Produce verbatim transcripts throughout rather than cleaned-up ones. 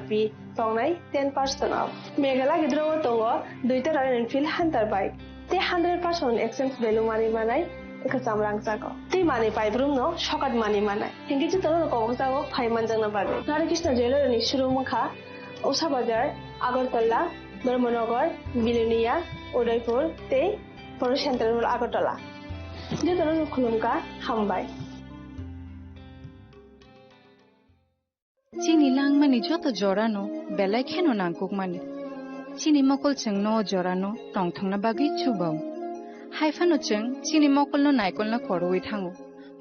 P tongnai ten percent o. Meghalaya gedro o tongo duita Royal Enfield Hunter bike. Tei hundred percent exchange value manwi manai kwcham rangchago. Tei manwi paibrumno sokat manwi manai. Hinkhe jotono kobokjago phai manjakna bagwi. Radhakrishna Jewellery ni showroom wngkha Usha Bazar, Agartala, Dharmanagar, Bilonia, Udaipur tei Photo Central Mall Agartala. Jotono khulumkha, hambai. Chini langmani joto jorano belai kheno nangkukmani. Chini mokol chwngno o jorano tongthokna bagwi chubao. Haiphano chwng chini mokolno naikolna korwi thango.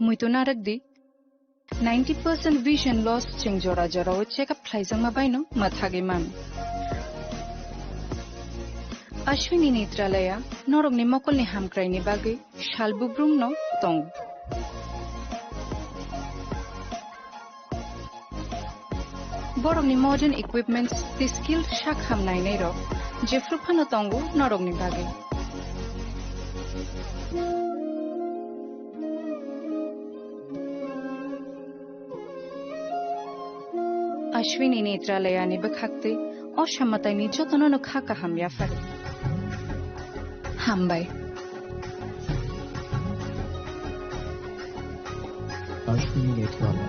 Muitu narwk di. Ninety percent vision loss chwng jora jorao check up khlaijakma baino mwthagwi mano. Ashwini Netralaya norokni mokolni hamkraini bagwi sal bubrumno tongo. Borokni modern equipments tei skilled sak ham nainairok jephru phano tongo norokni bagwi. Ashwini Netralayani bwkhak tei o samataini jotono no kha kaham yapharo. Hambai. Ashwini Netralaya,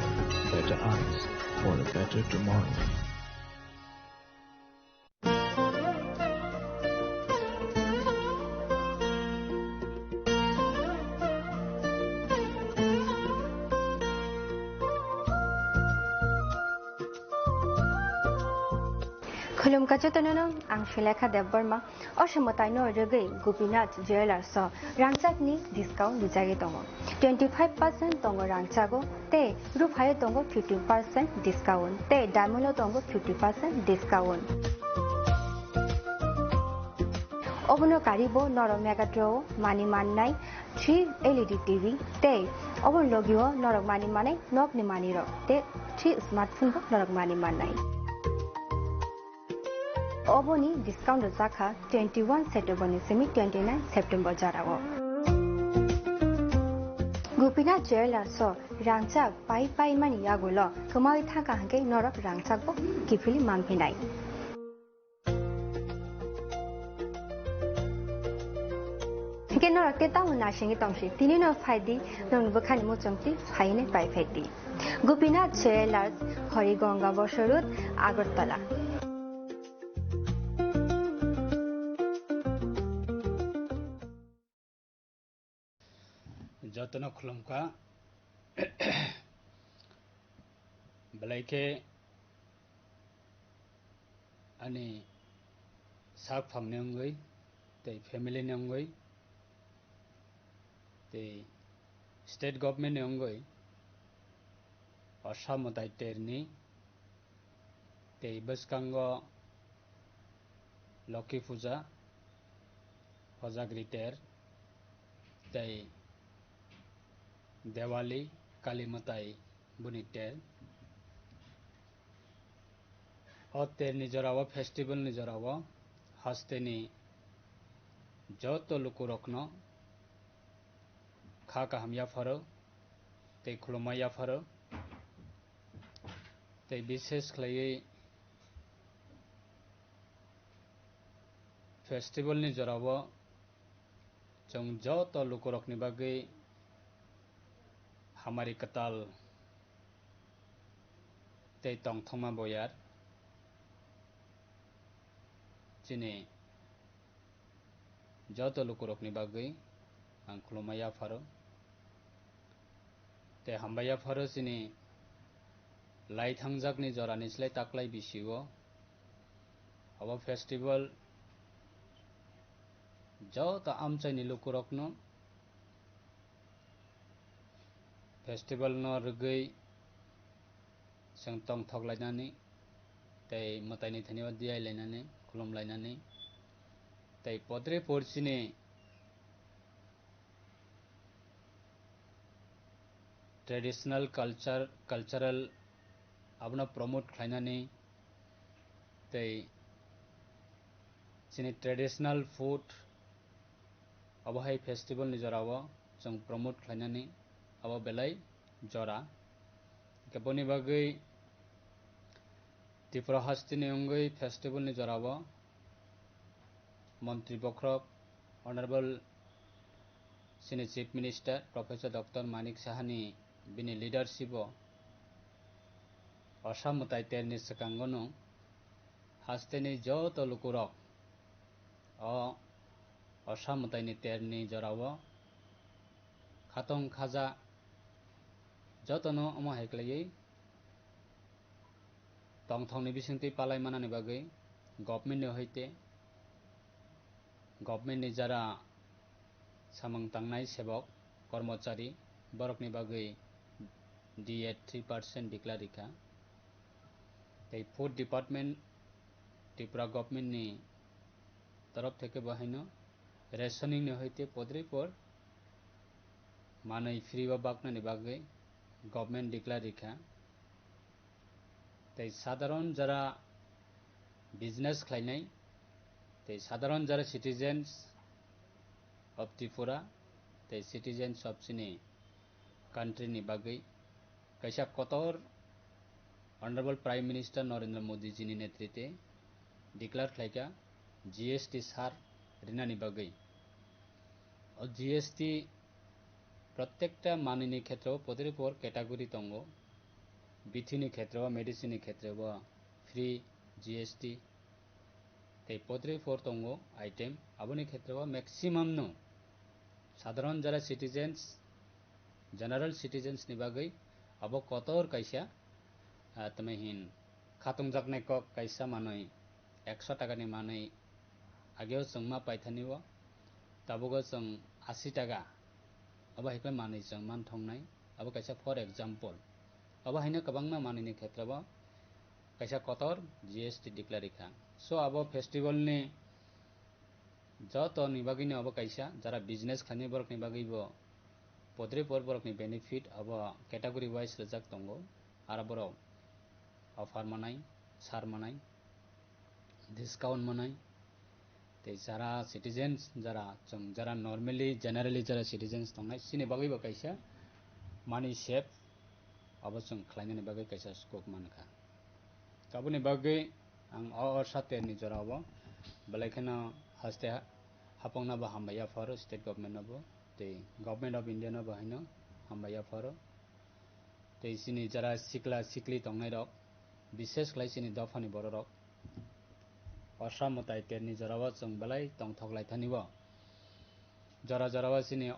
better eyes for a better tomorrow. Khulumkha jotono no, ang Sulekha Debbarma. O samataino rwgwi Gopinath Jewellers o rangchakni discount rijagwi tongo. Twenty five percent tongo rangchago tei ruphaio tongo fifty percent discount tei diamond o tongo fifty percent discount. Obono karibo norok Megatron o manwi mannai three L E D T V tei oboni logio norok manwi mannai nokni manwirok tei three smartphone bo norok manwi mannai. Oboni discount rwjakha twenty one September ni simi twenty nine September jorao. Gopinath Jewellers o rangchak pai pai mani yagulo kwmawi thangkha hwnkhe norok rangchak bo kiphilwi manphinai. Hwnkhe norok tei tamo naisingwi tongsi, tini no phaidi, nokni bwkhani muchungtwi phainai pai phaidi. Gopinath Jewellers, Horigonga Bosor Road, Agartala. Jotono khulumkha. Belai khe ani sak phangni wngwi tei family ni wngwi tei state government ni wngwi Osha mwtai terni tei bwskango Lokhi Puja, Hojagri ter tei Diwali, Kali mwtai boni ter. O terni jorao, festival ni jorao hasteni joto lukurokno kha kaham yapharo tei khulumma yapharo tei bishesh khlaiwi festival ni jorao chwng joto lukurokni bagwi hamari kwtal tei tongthokma boyar chini joto lukurokni bagwi ang khulumma yapharo. Tei hambai yapharo chini lai thangjakni jorani slai taklai bisio abo festival joto amchaini lukurokno festival no rwgwi chwng tongthok lainani tei mwtaini thani o diyai lainani khulum lainani tei podre porchini traditional culture, cultural abono promote khlainani tei chini traditional food abo hai festival ni jora o chwng promote khlainani abo belai jora. Hwnkhe boni bagwi Tripura hasteni wngwi festivalni jorao Montri Bokhorok Honorable chini Chief Minister Professor Doctor Manik Sahani bini leadership-o Osa mwtai terni swkango nwng hasteni joto lukurok o Osa mwtaini terni jorao khatong khaja jotono omo hai khlaiwi tongthokni bisingtwi palai manani bagwi government ni hoite government ni jara samung tangnai sebok, kormochari, borokni bagwi D A three percent declare rikha. Tei food department Tripura government ni torof theke bo haino rationing ni hoite podripor manwi free o baknani bagwi government declare rikha. Tei sadharon jara business khlainai, tei sadharon jara citizens of Tripura, tei citizens of chini country ni bagwi kaisa kotor Honorable Prime Minister Narendra Modi ji ni netrite declare khlaikha G S T sar rinani bagwi. O G S T protekta manwini khetreo podripor category tongo, bithini khetreo, medicine ni khetreo free G S T, tei podripor tongo item, aboni khetreo maximum no sadharon jara citizens, general citizens ni bagwi abo kotor kaisa, ah, tamo hin khatungjaknai kok kaisa manwi ekso taka ni manwi ageo chwng ma paithani o, tabugo chwng asi taka, abo hai khe manwi chwng man thongnai, abo kaisa for example. Abo haino kwbangma manwini khetreo kaisa kotor G S T declare rikha. So abo festival ni joto ni bagwi no abo kaisa, jara business khlainai borok ni bagwi bo podripor borok ni benefit abo category wise rijak tongo, aro borok offer manai, sar manai, discount manai, tei jara citizens, jara chwng, jara normally, generally jara citizens tongnai, chini bagwi bo kaisa money save abo chwng khlainani bagwi kaisa scope mankha. Aboni bagwi ang o Osa terni jorao belai kheno haste ha-, hapokno bo hambai yapharo state government no bo tei Government of India no bo haino hambai yapharo. Tei chini jara sikla sikli tongnai rok, bishes khlai chini dophani borok rok, Osa mwtai terni jorao chwng belai tongthok lai thani bo. Jora jorao chini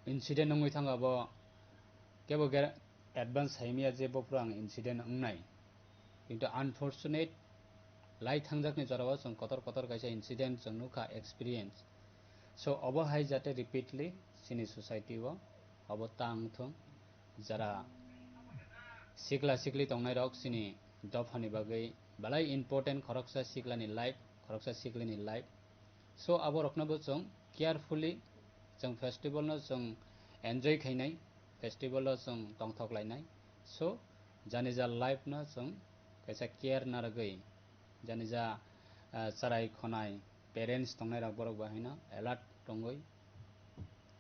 incident wngwi thango, abo kebo ge-, advance saimya je bophuru ang incident wngnai. Kintu unfortunate lai thangjakni jorao chwng kotor kotor kaisa incident chwng nukha, experience. So obo hai jate repeatly chini society o obo ta wngthung, jara sikla sikli tongnai rok chini dophani bagwi belai important, khoroksa siklani life, khoroksa siklini life. So abo rokno bo chwng carefully chwng festival no chwng enjoy khainai, festival o chwng tongthok lainai. So jani ja life no chwng kaisa care narwgwi, jani ja, ah, chwrai khonai parents tongnai rok borok bo haino alert tongwi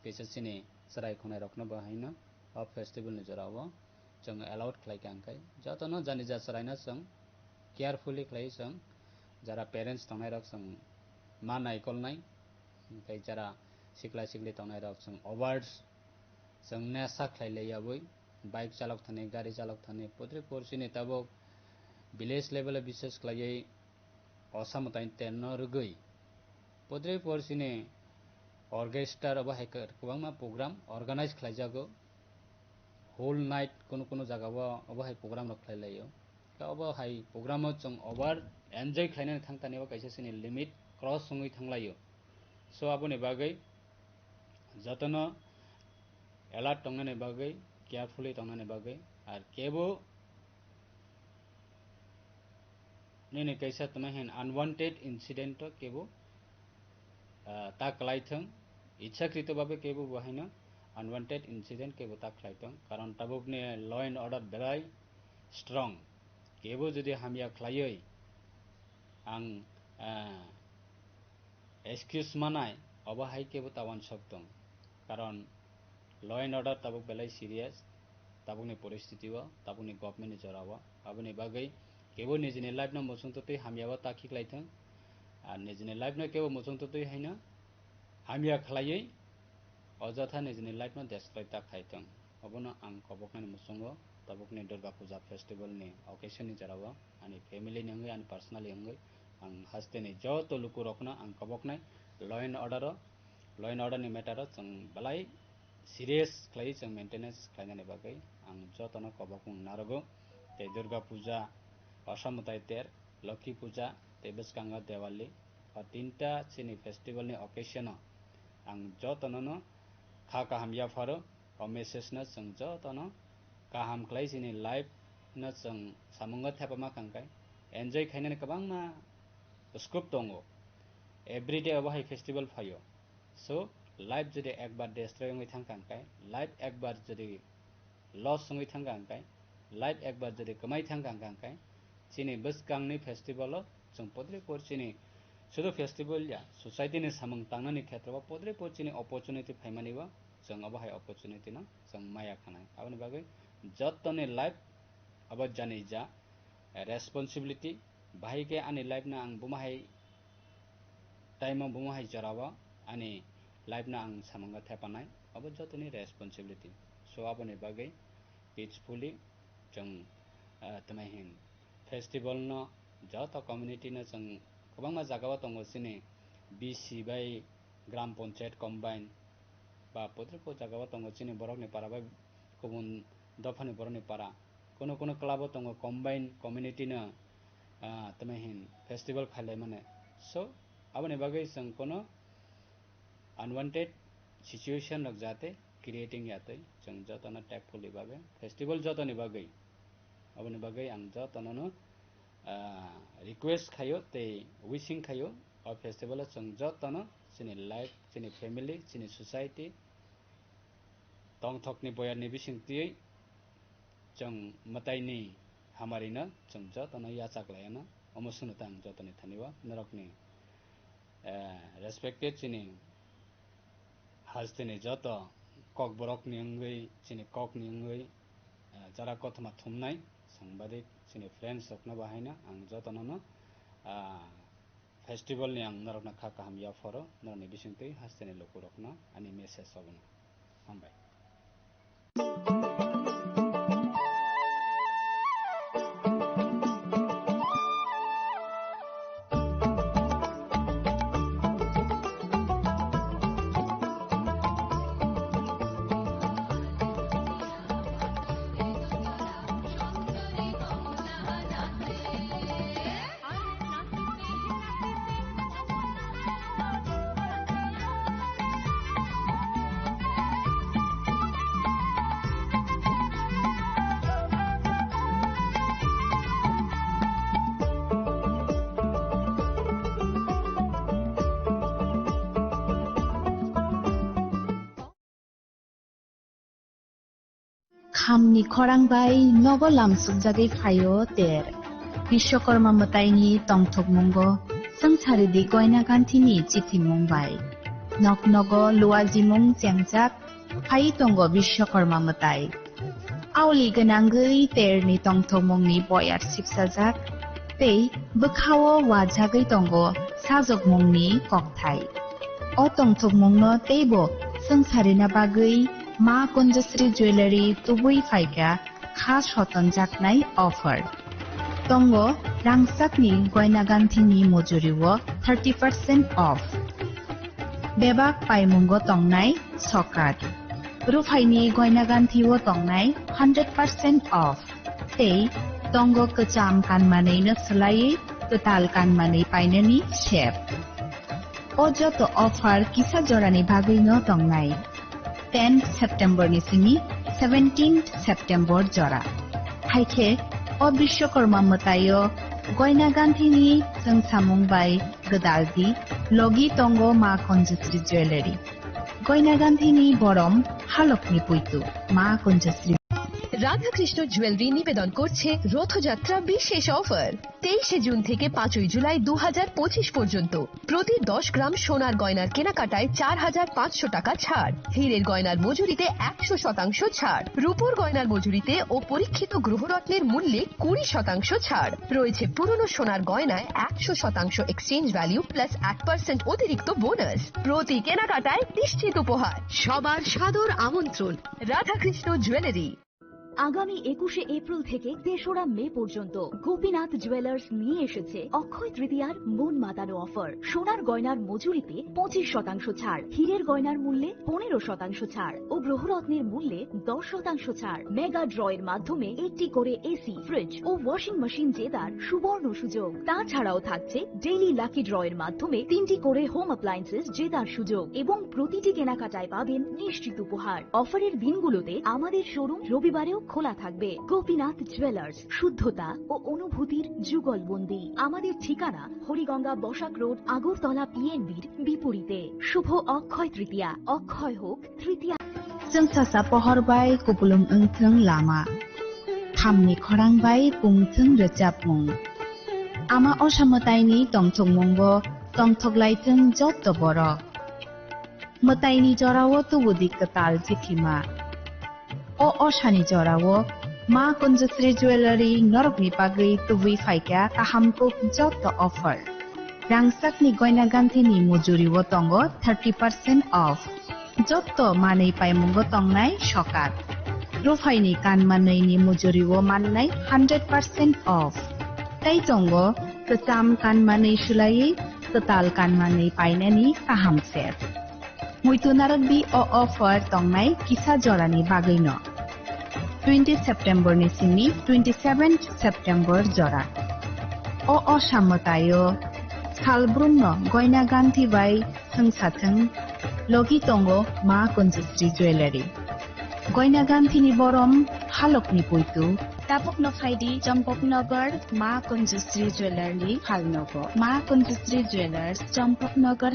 kaisa chini chwrai khonai rokno bo haino o festival ni jorao chwng allowed khlai kha, hwnkhe jotono jani ja chwraino chwng carefully khlai chwng jara parents tongnai rok chwng ma naikolnai, hwnkhe jara sikla sikli tongnai rok chwng overs chwng nesa khlai lai yabwi bike chalok thani, gari chalok thani, podripor chini tabuk village level o bishes khlaiwi Osa mwtai terno rwgwi podripor chini orchestra obo hai kwbangma program organize khlaijago. Whole night kunu kunu jagao obo hai program rok khlai laio. Khe obo hai program o chwng over enjoy khlainani thang tani o kaisa chini limit cross wngwi thang laio. So aboni bagwi jotono alert tongnani bagwi, carefully tongnani bagwi, ar kebo nini kaisa tongmani hin unwanted incident o kebo, ah, ta kwlai thung, ichhakrito babe kebo bo haino unwanted incident kebo ta khlai thung, karon tabukni law and order belai strong, kebo jodi hamya khlaiwi ang, ah, excuse manai, obo hai kebo ta uansuk tong, karon law and order tabuk belai serious, tabukni poristiti o, tabukni government ni jora o, aboni bagwi Kebo nijini life no muchung twtwi hamya o ta khiklai thung. Ar nijini life no kebo muchung twtwi haino hamya khlaiwi ojotha nijini life no destroy ta khai thung. Obono ang koboknani muchungo tabukni Durga Puja festival ni occasion ni jora o ani family ni wngwi, ani personally wngwi ang haste ni joto luku rokno ang koboknai law and order o, law and order ni matter o chwng belai serious khlaiwi chwng maintenance khlainani bagwi ang jotono kobokmung narogo. Tei Durga Puja, Osamwtai ter, Lokhi Puja tei bwskango Diwali, o tinta chini festival ni occasion o ang jotono no kha kaham yapharo. O message no chwng jotono kaham khlai chini life no chwng samungo thepama kangkai enjoy khainani kwbangma scope tongo. Everyday obo hai festival phaio. So, life jodi ekbar destroy wngwi thangkha hwnkhe, life ekbar jodi loss wngwi thangkha hwnkhe, life ekbar jodi kwmai thangkha hwnkhe, chini bwskangni festival o chwng podripor chini sudu festival ya, society ni samung tangnani khetrobo podripor chini opportunity phaimani o chwng obo hai opportunity no chwng maya khanai. Aboni bagwi jottoni life abo janija responsibility, bahai khe ani life no ang buma hai time o buma hai jora o ani life no ang samungo thepanai, obo jotoni responsibility. So aboni bagwi peacefully chwng, ah, tamo hin festival no joto community no chwng kwbangma jaga o tongo chini B C bai gram panchayat combine ba podripor jaga o tongo chini borokni para bai kubun dophani borokni para. Kono kono club o tongo combine community no, ah, tamo hin festival khailai mane. So, aboni bagwi chwng kono unwanted situation rok jate creating yatwi chwng jotono tactfully babe festival jotoni bagwi, aboni bagwi ang jotono no, ah, request khaio tei wishing khaio o festival o chwng jotono chini life, chini family, chini society tongthokni boyarni bisingtwi chwng mwtaini hamarino chwng jotono yachak laiano. Omo swngno tang jotoni thani o norokni, eh, respected chini hasteni joto kokborokni wngwi, chini kokni wngwi, eh, jara kothoma thumnai sangbadik chini friends rokno bahaino ang jotono no, ah, festival ni ang norokno kha kaham yaphoro, norokni bisingtwi hasteni lukurokno ani message obono. Hambai. Khamni khorang bai nogo lamsukjagwi phaio ter. Biswakarma mwtaini tongthokmungo swngcharidi goina ganthini chithimung bai. Nok nogo luajimung chengjak phai tongo Biswakarma mwtai. Aoli gwnangwi terni tongthokmungni boyar sipsajak tei bwkhao wajagwi tongo sajokmungni kokthai. O tongthokmungno teibo swngcharina bagwi Ma Kunjasri Jewellery tubui phaikha kha sotonjaknai offer. Tongo rangchakni goina ganthini mujuriwo thirty percent off. Bebak paimungo tongnai sokat. Ruphaini goina ganthio tongnai hundred percent off. Tei tongo kwcham kanmanwino swlaiwi kwtal kanmanwi painani sep. O joto offer kisa jorani bagwino tongnai. Ten September ni simi seventeen September jora. Haikhe o Biswakarma mwtaio goina ganthini chwngsamung bai gwdaldi logi tongo Ma Kunjasri Jewellery. Goina ganthini borom halokni puitu Ma Kunjasri. Radhakrishna jewellery নিবেদন করছে রথযাত্রা বিশেষ অফার। তেইশে জুন থেকে পাঁচই জুলাই দু হাজার পঁচিশ পর্যন্ত প্রতি দশ গ্রাম সোনার গয়নার কেনাকাটায় চার হাজার পাঁচশো টাকা ছাড়, হীরের গয়নার মজুরিতে একশো শতাংশ ছাড়, রূপোর গয়নার মজুরিতে ও পরীক্ষিত গ্রহরত্নের মূল্যে কুড়ি শতাংশ ছাড় রয়েছে। পুরনো সোনার গয়নায় একশো শতাংশ এক্সচেঞ্জ ভ্যালু প্লাস এক পার্সেন্ট অতিরিক্ত বোনাস। প্রতি কেনাকাটায় নিশ্চিত উপহার। সবার সাদর আমন্ত্রণ রাধাকৃষ্ণ জুয়েলারি। আগামী একুশে এপ্রিল থেকে তেসরা মে পর্যন্ত গোপীনাথ জুয়েলার্স নিয়ে এসেছে অক্ষয় তৃতীয়ার মন মাতানো অফার। সোনার গয়নার মজুরিতে পঁচিশ শতাংশ ছাড়, হীরের গয়নার মূল্যে পনেরো শতাংশ ছাড় ও গ্রহরত্নের মূল্যে দশ শতাংশ ছাড়। মেগা ড্রয়ের মাধ্যমে একটি করে এসি, ফ্রিজ ও ওয়াশিং মেশিন জেতার সুবর্ণ সুযোগ। তাছাড়াও থাকছে ডেইলি লাকি ড্রয়ের মাধ্যমে তিনটি করে হোম অ্যাপ্লায়েন্সেস জেতার সুযোগ এবং প্রতিটি কেনাকাটায় পাবেন নিশ্চিত উপহার। অফারের দিনগুলোতে আমাদের শোরুম রবিবারেও খোলা থাকবে। গোপীনাথ জুয়েলার্স, শুদ্ধতা ও অনুভূতির যুগলবন্দি। আমাদের ঠিকানা হরিগঙ্গা বসাক রোড, আগরতলা পিএনবির বিপরীতে। শুভ অক্ষয় তৃতীয়া, অক্ষয় হোক তৃতীয়া। Chwng sasa pohor bai kupulung wngthwng lama, thamni khorang bai pungthwng rwchapmung. Ama osa mwtaini tongthokmungo tongthoklai chwng jotto borok. Mwtaini jorao tubudi kwtal chithima. O osani jorao Ma Kunjusri Jewellery norokni bagwi tubui phaikha kaham kuk jotto offer. Rangchakni goina ganthini mujuribo tongo thirty percent off. Jotto manwi paimungo tongnai sokat. Ruphaini kanmanwini mujuribo mannai hundred percent off. Tei tongo kwcham kanmanwi swlaiwi kwtal kanmanwi painani kaham set. Muitu narwkdi o offer tongnai kisa jorani bagwino. Twenty September ni simi twenty seven September jora. O osa mwtaio salbrumno goina ganthi bai thwngsathwng logi tongo Ma Kunjusri Jewellery. Goina ganthini borom halokni puitu. Tabukno phaidi Champaknagar Ma Kunjusri Jewellery phalnogo. Ma Kunjusri Jewellers, Champaknagar.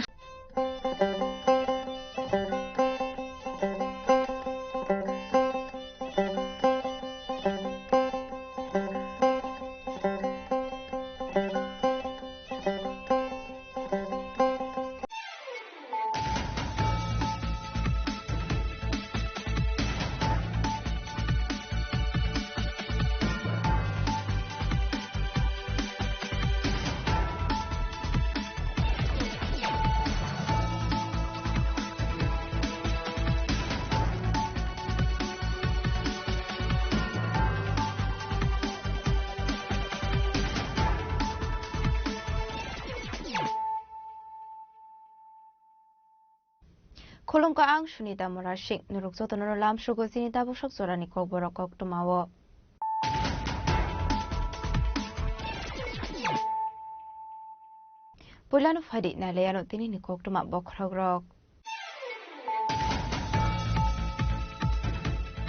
Khulumkha, ang Sunita Murasing. Norok jotono lamsugo chini tabuk sok jorani kokborok koktwmao. Puilano phaidi nailaiano tinini koktwma bokhorokrok.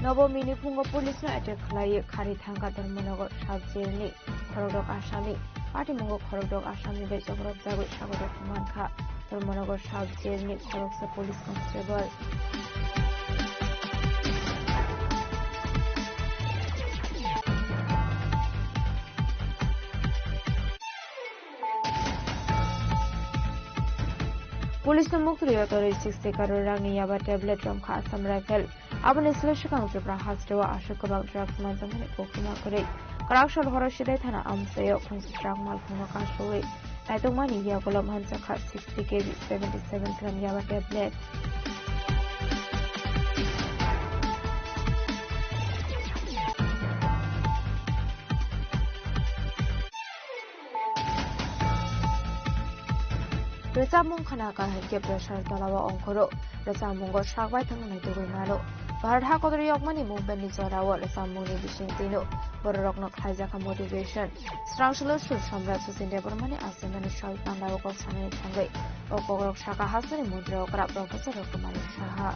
Nobo mini phungo police no attack khlaiwi khari thangkha Dharmanagar sub jail ni khorokdok asami. Patimungo khorokdok asami bai chokrok jagwi sagodok mankha Dharmanagar sub jail ni khoroksa police constable. Police no muktwi o torwi sixty crore rangni yaba tablet romkha Assam Rifle. Aboni sle swkang Tripura hasteo aswk kwbang drugs manjakmani koktwma kwrwi. Kwrak sal horo Sidai thana amchaio khungsa truck malkhungno kasowi naitokmani yagulo manjakha sixty K G seventy seven gram yaba tablet. Rwchapmung khna kahai khe pressure tola-o ongkhoro. Rwchapmungo sak bai thangna naitugwi mano. Bharat ha kotor yokmani movement ni jora-o rwchapmungni bising twino bororokno khlaijakha motivation. Srangsolo Sur Samrat Sachin Debbarmani achaimani sal panda-o kok sanani thangwi o kokrok sakha hasteni montri okra Professor Kumar Saha.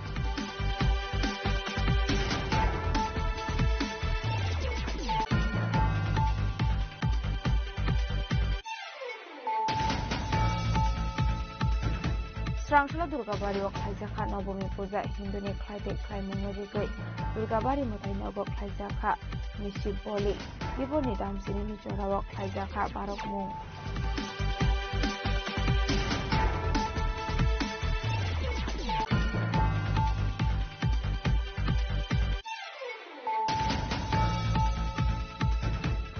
Rangsalo Durgabari o khlaijakha Nobomi puja, Hindu ni khlaitwi khlaimungno rigwi Durgabari mwtai nogo khlaijakha Nishib Boli, Biborni Damsini ni jorao khlaijakha barokmung.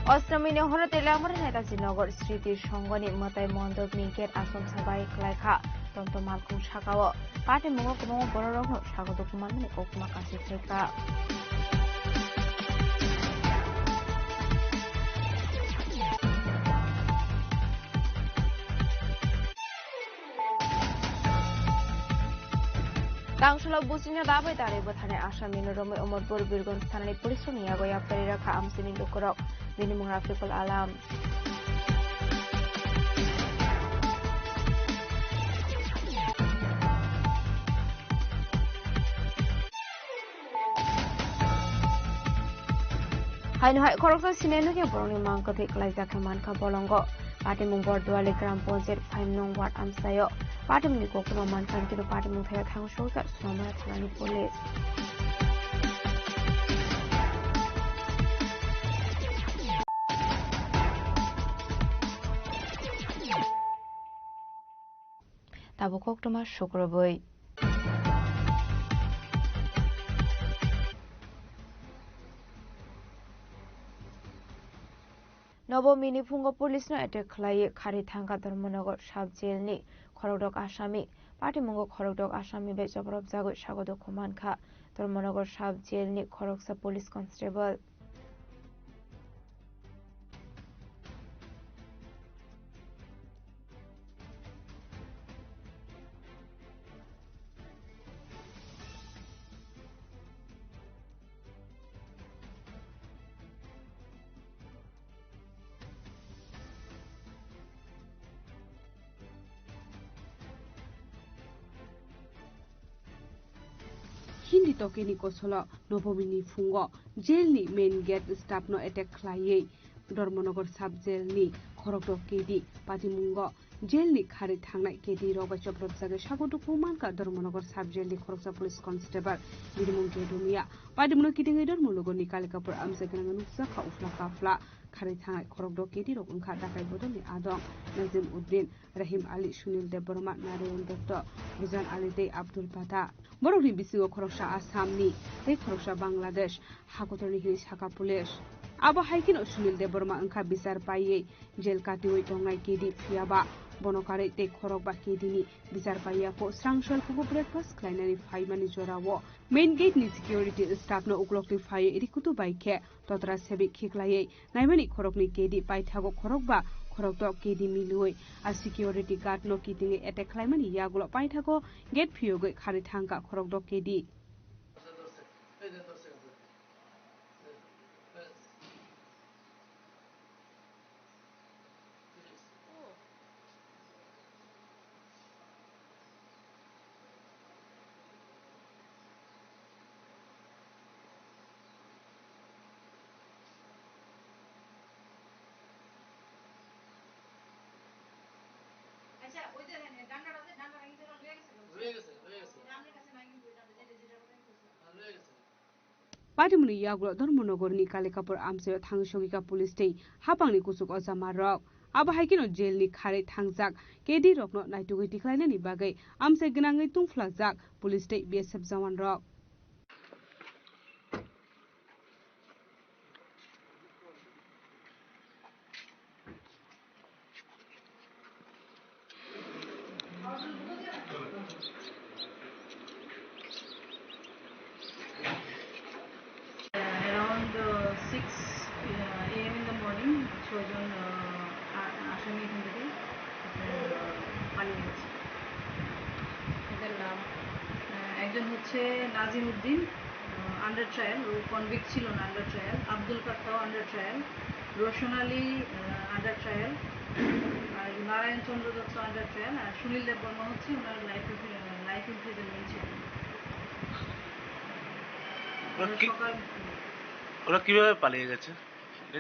Ostami ni horo Teliamura Netaji Nagar Sriti Songhoni mwtai mondopni gate asomsa bai kwlaikha Tonto Malkhung sakao. Patimungo kwbangma bororokno sago dukumanmani kokma kasi phaikha. Tangsalo buchingno dabai darwi bwtharnai Assamni no romwi Omorpur Birgonj thanani police rokni yago yaptari rakha amchaini lukurok, bini mung Rafiqul Alam. Haino hai khoroksa sinai nukya borokni mang kwthwi kwlaijak khe mankha bolongo. Patimung Borduali Gram Panchayat five nong ward amchaio. Patimungni koktwma mankha, hwnkhe patimung thaya thang sokjak Sonamara thanani police. Tabuk koktwma sukrubwi. Nobomini phungo police no attack khlaiwi kharwi thangkha Dharmanagar sub jail ni khorokdok asami. Patimungo khorokdok asami bai chopropjagwi sago dukhu mankha Dharmanagar sub jail ni khoroksa police constable. Hindi tokeni kosolo Nobomini phungo jail ni main gate staff no attack khlaiwi Dharmanagar sub jail ni khorokdok kedi patimungo jail ni kharwi thangnai kedi rok bai chopropjagwi sago dukhu mankha Dharmanagar sub jail ni khoroksa police constable Birimung Kedumiya. Patimungno kitingwi Dharmanagar ni Kalikapur amchai gwnangwi nukjakha uphla kaphla kharwi thangnai khorokdok kedi rok wngkha Dakai bodolni Adong, Nazim Uddin, Rahim Ali, Sunil Debbarma, Narayan Dotto, Bijan Ali tei Abdul Pata. Borokni bisingo khoroksa Assamni tei khoroksa Bangladesh hakotorni hinwi sakha police. Abo hai kheno Sunil Debbarma wngkha bichar paiwi jail katiwi tongnai kedi, phiyaba bono karwi tei khorokba kedini bichar paiya pho srang sal phungo breakfast khlainani phaimani jorao main gate ni security staff no uklokni phaiwi rikutu bai khe totra sebi khiklaiwi naimani khoroknwi kedi paithago khorokba khorokdok kedi milwi a security guard no kitingwi attack khlaimani yagulo paithago gate phiyogwi kharwi thangkha khorokdok kedi. Patimungni yagulo Dharmanagarni Kalikapur amchaio thangwi sogwikha police tei haphangni kuchuk ojamarok. Abo hai kheno jailni kharwi thangjak kedi rokno naitugwi tikhlainani bagwi amchai gwnangwi tungphlajak police tei B S F jawanrok. Around, uh, six, uh, A M in the morning, ছজন, uh, আ-, আসামি এখান থেকে, uh, পালিয়ে গেছে। এদের নাম, uh, একজন হচ্ছে নাজিম উদ্দিন, uh, under trial, ও convict ছিল না, under trial। Abdul Fattah under trial, Roshan Ali, আহ, under trial, আর নারায়ণ চন্দ্র দত্ত under trial, আর সুনীল দেববর্মা হচ্ছে ওনার life impri-, life imprisonment ছিল। ওরা ওরা কি, সকাল ওরা কিভাবে পালিয়ে গেছে?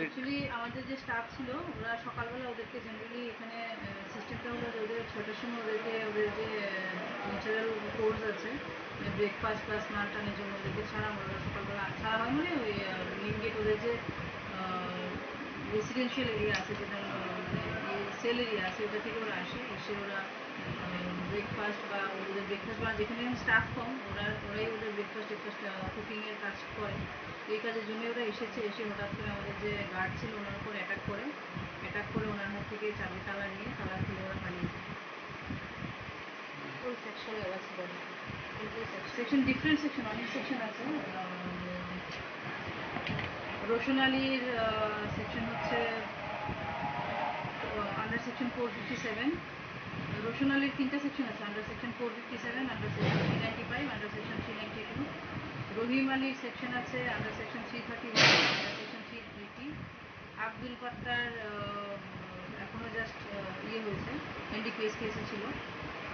Actually, আমাদের যে staff ছিল, ওরা সকালবেলা ওদেরকে generally এখানে, আহ, systemটা হলো যে ওদের ছটার সময় ওদেরকে, ওদের যে, আহ, কালচারাল কোর্স আছে, মানে, ব্রেকফাস্ট প্লাস স্নান টানের জন্য ওদেরকে ছাড়া হয়, ওরা সকালবেলা ছাড়া হয়, মানে, ওই, আহ, মেইন গেট ওদের যে, আহ, রেসিডেন্সিয়াল এরিয়া আছে, যেটা, আহ, মানে, সেল এরিয়া আছে, ওটা থেকে ওরা আসে, এসে ওরা, আহ, ব্রেকফাস্ট বা ওদের ব্রেকফাস্ট বা যেখানে স্টাফ কম, ওরা, ওরাই ওদের ব্রেকফাস্ট টেকফাস্ট, আহ, কুকিংয়ের কাজ করে। এই কাজের জন্য ওরা এসেছে, এসে হঠাৎ করে আমাদের যে গার্ড ছিল, ওনার উপর অ্যাটাক করে, অ্যাটাক করে ওনার হাত থেকে চাবি, তালা নিয়ে, তালা খুলে ওরা পালিয়ে যায়। কোন সেকশনে আছে বলো? কোন কোন সেকশন? সেকশন, ডিফারেন্ট সেকশন, অনেক সেকশন আছে। আহ, রোশন আলীর, আহ, সেকশন হচ্ছে, আহ, under section four fifty seven. Roshan আলীর তিনটা সেকশন আছে, under section four fifty seven, under section three ninety five, under section three ninety two. Rahim আলীর সেকশন আছে, under section three thirty one, under section three eighty. Abdul ফাত্তার, আহ, এখনো just, আহ, ইয়ে হয়েছে, এনডিপিএস কেসে ছিল।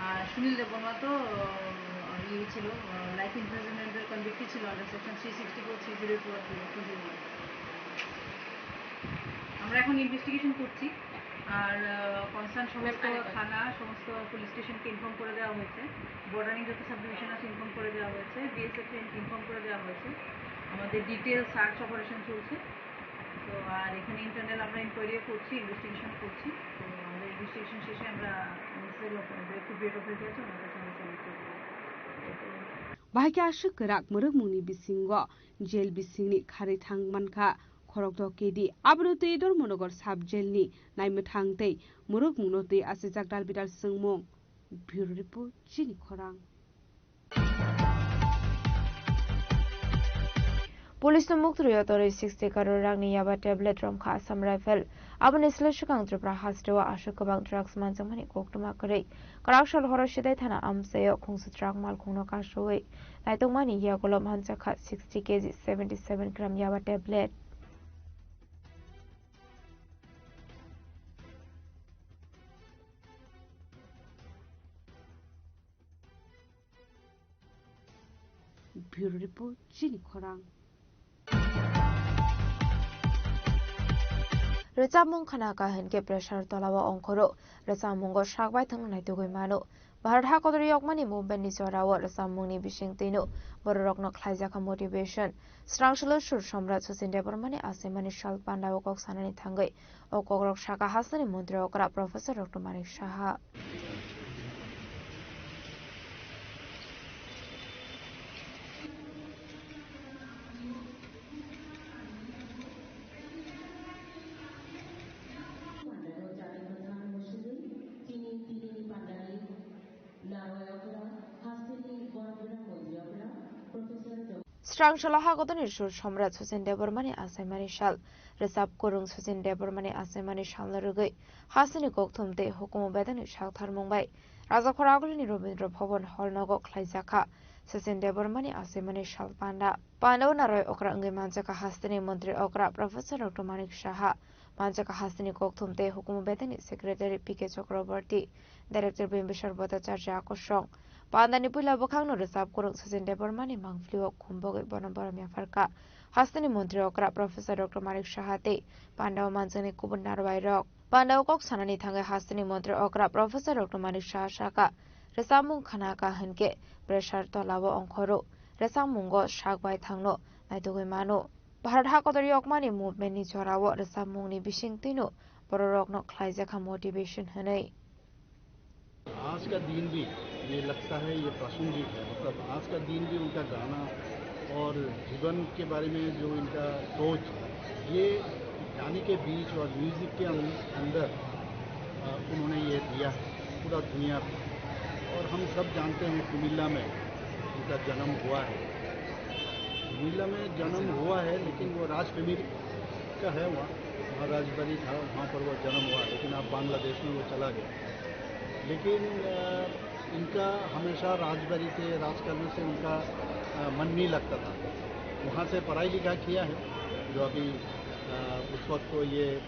আর সুনীল দেববর্মা তো, আহ, ইয়ে ছিল, আহ, লাইফ ইমপ্রিজনমেন্টের কনভিক্টেড ছিল under section three sixty four, three zero two আর থ্রি টোয়েন্টি ওয়ান। আমরা এখন ইনভেস্টিগেশন করছি। আর, আহ, কনসার্ন সমস্ত থানা, সমস্ত পুলিশ স্টেশনকে ইনফর্ম করে দেওয়া হয়েছে। বর্ডারিং যত সাবডিভিশন আছে ইনফর্ম করে দেওয়া হয়েছে, বিএসএফ কে ইনফর্ম করে দেওয়া হয়েছে। আমাদের ডিটেইল সার্চ অপারেশন চলছে। তো আর এখানে ইন্টারনাল আমরা ইনকোয়ারিও করছি, ইনভেস্টিগেশন করছি। তো আমাদের ইনভেস্টিগেশন শেষে আমরা নেসেসারি অথরিটি আছে, ওনার কাছে আমরা সাবমিট করে দেবো। Bahai khe aswk kwrak mwrwkmungni bisingo jail bisingni kharwi thang mankha khorokdok kedi. Abono twi Dharmanagar sub jailni naimwthang tei mwrwkmungno twi asijak dalbidal swngmung. Bureau Report, Chini Khorang. Police no muktrwi o torwi sixty crore rangni yaba tablet romkha Assam Rifle. Aboni slai swkang Tripura hasteo aswk kwbang drugs manjakmani koktwma kwrwi. Kwrak sal horo Sidai thana amchaio khungsa truck malkhungno kasowi naitokmani yagulo manjakha sixty kg seventy seven gram yaba tablet. Bureau Report, Chini Khorang. Rwchapmung khna ka hinkhe pressure tolao ongkhoro. Rwchapmungo sak bai thangno naitugwi mano. Bharat hakotor yokmani movement ni jorao rwchapmungni bisingtwino bororokno khlaijakha motivation. Srangsalo sur somrat Sachin Debbarmani achaimani sal pandao kok sanani thangwi o kokrok saka hasteni montri okra Professor Doctor Manik Saha. Srangsalo hakotorni sur somrat Sachin Debbarmani achaimani sal, rwchap kwrwng Sachin Debbarmani achaimani salno rwgwi hasteni kokthum tei hukumu bedekni saktharmung bai Rajakhor agulini Rabindra Bhavan hall nogo khlaijakha Sachin Debbarmani achaimani sal panda. Pandao narwai okra wngwi manjakha hasteni montri okra Professor Doctor Manik Saha, manjakha hasteni kokthum tei hukumu bedekni secretary P K Chakraborty, director Bimbisar Bhattacharya Akosong. Pandani puila bwkhakno rwchap kwrwng Sachin Debbarmani mangpilio khumbogwi bono borom yapharkha hasteni montri okra Professor Doctor Manik Saha tei pandao manjaknai kubun narwai rok. Pandao kok sanani thangwi hasteni montri okra Professor Doctor Manik Saha saka, rwchapmung khna ka hinkhe pressure tolao ongkhoro, rwchapmungo sak bai thangno naitugwi mano. Bharat hakotor yokmani movement ni jorao rwchapmungni bisingtwino bororokno khlaijakha motivation hwnwi. आज का दिन भी ये लगता है, ये प्रासंगिक है। मतलब, आज का दिन भी उनका गाना और जीवन के बारे में जो इनका सोच, ये गाने के बीच और म्यूजिक के अं-, अंदर, अ, उन्होंने ये दिया है पूरा दुनिया को। और हम सब जानते हैं कुमिल्ला में उनका जन्म हुआ है। कुमिल्ला में जन्म हुआ है, लेकिन वो राजफैमिली का है वहाँ, वहाँ राजबाड़ी था, वहाँ पर वो जन्म हुआ, लेकिन अब बांग्लादेश में वो चला गया। लेकिन, अ, इनका हमेशा राजबाड़ी से, राजकर्म से उनका, अ, मन नहीं लगता था। वहाँ से पढ़ाई लिखा किया है, जो अभी, अ, उस वक्त तो ये, अ,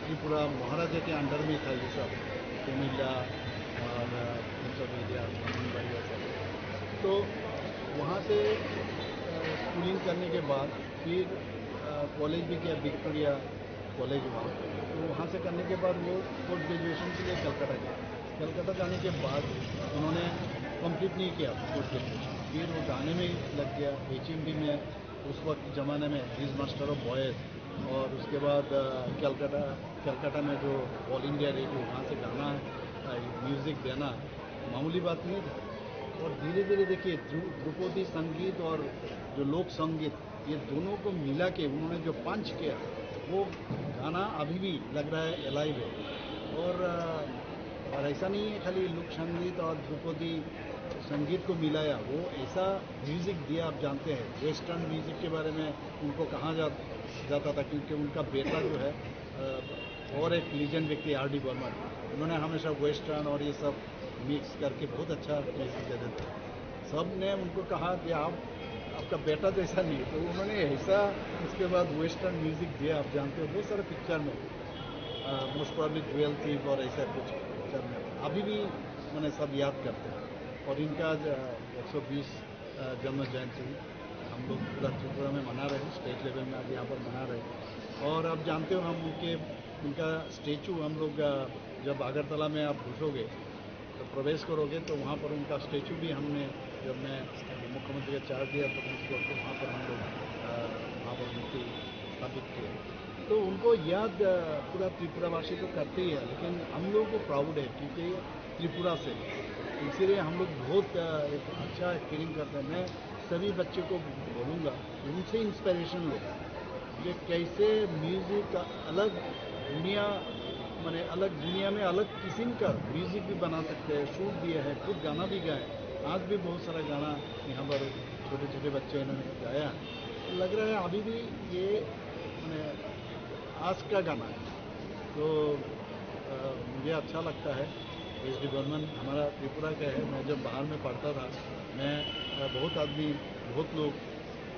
त्रिपुरा महाराजा के अंडर में था ये सब, कुमिल्ला और, अ, ये सब एरिया, ब्राह्मणबाड़ी और सब। तो वहाँ से, अ, स्कूलिंग करने के बाद फिर, अ, कॉलेज भी किया विक्टोरिया, कॉलेज हुआ, तो वहाँ से करने के बाद वो पोस्ट ग्रेजुएशन के लिए कलकत्ता गया। कलकत्ता जाने के बाद उन्होंने कंप्लीट नहीं किया पोस्ट ग्रेजुएशन, फिर वो गाने में लग गया। एच एम डी में उस वक्त ज़माने में दिस मास्टर ऑफ बॉयज़, और उसके बाद अ, कलकत्ता, कलकत्ता में जो ऑल इंडिया रेडियो, वहाँ से गाना, अ, म्यूज़िक देना मामूली बात नहीं था। और धीरे धीरे देखिए, ध्रु-, ध्रुपदी संगीत और जो लोक संगीत, ये दोनों को मिला के उन्होंने जो पंच किया, वो गाना अभी भी लग रहा है, अलाइव है। और अ, और ऐसा नहीं है खाली लोक संगीत और ध्रुपदी संगीत को मिलाया, वो ऐसा म्यूजिक दिया, आप जानते हैं वेस्टर्न म्यूजिक के बारे में उनको कहा जा, जाता था, क्योंकि उनका बेटा जो है, अ, और एक लीजेंड व्यक्ति आर डी बर्मन, उन्होंने हमेशा वेस्टर्न और ये सब मिक्स करके बहुत अच्छा म्यूजिक दे देते हैं। सब ने उनको कहा कि आप, आपका बेटा जैसा नहीं है, तो उन्होंने ऐसा उसके बाद वेस्टर्न म्यूजिक दिया, आप जानते हो, बहुत सारे पिक्चर में, मोस्ट प्रॉब्ली ट्वेल्थ थीफ और ऐसा कुछ पिक्चर में अभी भी मैंने सब याद करते हैं। और इनका आज एक सौ बीस जन्म जयंती हम लोग पूरा त्रिपुरा में मना रहे हैं, स्टेट लेवल में आज यहाँ पर मना रहे हैं। और आप जानते हो, हम उनके, उनका स्टैचू हम लोग, अ, जब अगरतला में आप घुसोगे तो प्रवेश करोगे, तो वहाँ पर उनका स्टैचू भी हमने, जब मैं मुख्यमंत्री का चार्ज लिया तो उस वक्त वहाँ पर हम लोग, अ, वहाँ पर मूर्ति स्थापित किए। तो उनको याद, अ, पूरा त्रिपुरावासी तो करते ही है, लेकिन हम लोगों को प्राउड है क्योंकि त्रिपुरा से, इसीलिए हम लोग बहुत, अ, एक अच्छा फीलिंग करते हैं। मैं सभी बच्चों को बोलूँगा, उनसे इंस्पिरेशन लो। ये कैसे म्यूजिक का अलग दुनिया, माने अलग दुनिया में अलग किस्म का म्यूजिक भी बना सकते हैं, शूट दिया है, खुद गाना भी गाए। आज भी बहुत सारा गाना यहाँ पर छोटे छोटे बच्चे इन्होंने गाया। लग रहा है अभी भी ये, माने, आज का गाना है। तो अ, मुझे अच्छा लगता है। एस डी बर्मन हमारा त्रिपुरा का है। मैं जब बाहर में पढ़ता था, मैं, अ, बहुत आदमी, बहुत लोग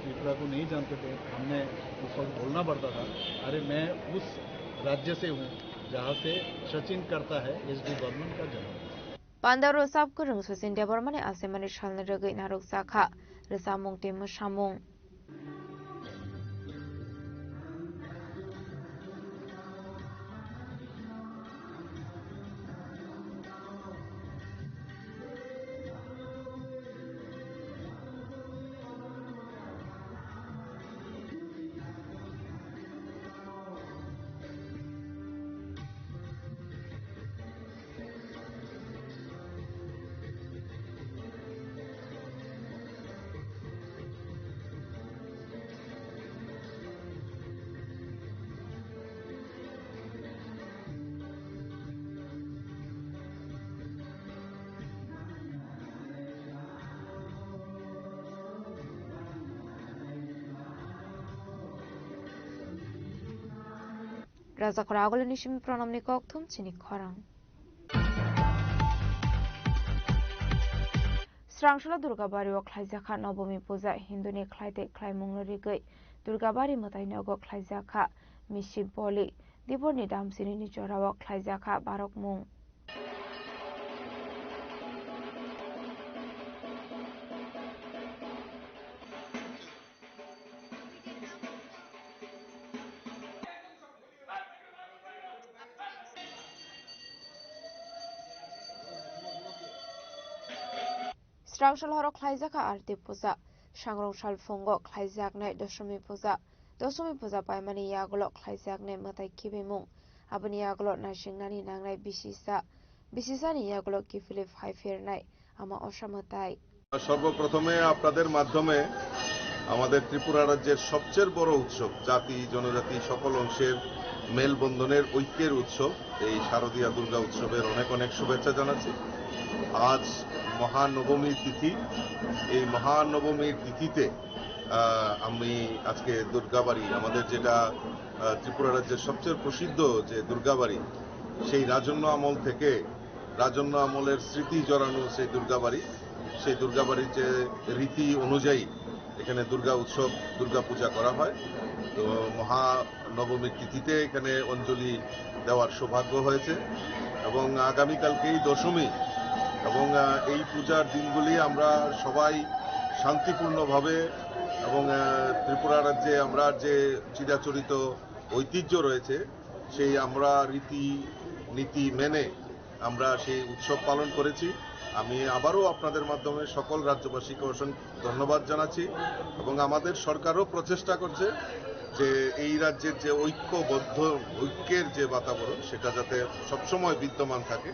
त्रिपुरा को नहीं जानते थे। हमने उस वक्त बोलना पड़ता था, "अरे, मैं उस राज्य से हूँ जहाँ से सचिन करता है एस डी बर्मन का जन्म।" Panda rwchap kwrwng Sachin Debbarmani achaimani salni rwgwi narwk jakha rwchapmung tei mwsamung. Rajakhor agulini simi pranamni kokthum chini khorang. Srangsola Durgabari o khlaijakha Nobomi puja, Hinduni khlaitei khlaimungno rigwi Durgabari mwtai nogo khlaijakha misi boli, Diporni damsinini jorao khlaijakha barokmung. Srangsola horo khlaijakha Arti puja, sangrong sal phungo khlaijaknai Dosomi puja, Dosomi puja paimani yagulo khlaijaknai mwtai kibimung, aboni yagulo naisingnani nangnai bisisa, bisisani yagulo kiphilwi phai phirnai ama osa mwtai. সর্বপ্রথমে আপনাদের মাধ্যমে আমাদের ত্রিপুরা রাজ্যের সবচেয়ে বড় উৎসব, জাতি, জনজাতি, সকল অংশের মেলবন্ধনের ঐক্যের উৎসব, এই শারদীয়া দুর্গা উৎসবের অনেক অনেক শুভেচ্ছা জানাচ্ছি। আজ মহানবমী তিথি। এই মহানবমীর তিথিতে, আহ, আমি আজকে দুর্গাবাড়ি, আমাদের যেটা, আহ, ত্রিপুরা রাজ্যের সবচেয়ে প্রসিদ্ধ যে দুর্গাবাড়ি, সেই রাজন্য আমল থেকে, রাজন্য আমলের স্মৃতি জড়ানো সেই দুর্গাবাড়ি, সেই দুর্গাবাড়ির যে রীতি অনুযায়ী এখানে দুর্গা উৎসব, দুর্গা পূজা করা হয়। তো মহানবমীর তিথিতে এখানে অঞ্জলি দেওয়ার সৌভাগ্য হয়েছে এবং আগামীকালকেই দশমী এবং, আহ, এই পূজার দিনগুলি আমরা সবাই শান্তিপূর্ণভাবে এবং, আহ, ত্রিপুরা রাজ্যে আমরা যে চিরাচরিত ঐতিহ্য রয়েছে, সেই আমরা রীতি নীতি মেনে আমরা সেই উৎসব পালন করেছি। আমি আবারও আপনাদের মাধ্যমে সকল রাজ্যবাসীকে অসংখ্য ধন্যবাদ জানাচ্ছি এবং আমাদের সরকারও প্রচেষ্টা করছে যে এই রাজ্যের যে ঐক্যবদ্ধ, ঐক্যের যে বাতাবরণ, সেটা যাতে সবসময় বিদ্যমান থাকে।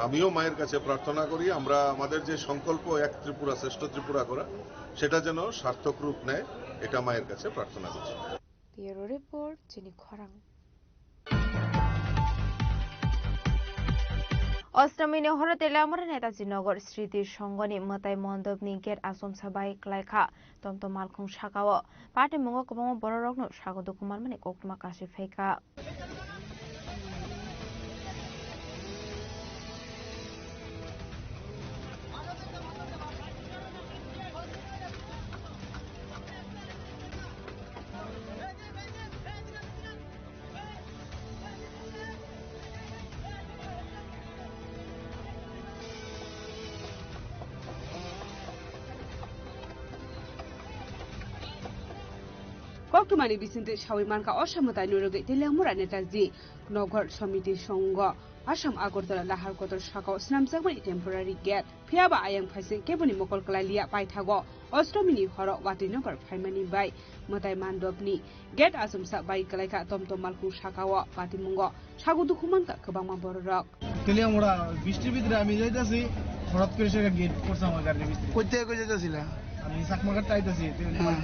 আমিও মায়ের কাছে প্রার্থনা করি, আমরা আমাদের যে সংকল্প এক ত্রিপুরা, শ্রেষ্ঠ ত্রিপুরা করা, সেটা যেন সার্থক রূপ নেয়, এটা মায়ের কাছে প্রার্থনা করছি। Bureau Report, Chini Khorang. Ostami ni horo Teliamura Netaji Nagar Sriti Songho ni mwtai mondop ni gate achomsa bai kwlai kha. Tomtom malkhung saka o patimungo kwbangma borok rok no sago dukhu manmani koktwma kasi phaikha. Koktwmani bisingtwi sawi mankha, o samwtai norogwi Teliamura Netaji Nagar Samiti Songho, Assam Agartala Naharkotor sakao swnamjakmani temporary gate. Phiyaba ayang phaising keboni mokol kwlai liya, paithago Ostomini horo watwi nokbar phaimani bai mwtai mandopni gate achomsa bai kwlaikha. Tomtom malkhung sakao patimungo sago dukhu mankha kwbangma bororok. Teliamura bishtir bidire ami jaitasi, horat kore se gate porse amar garir bidire. Koi theke koi jaitasilar? Ami Chakmaghat thai aitasi, Teliamura.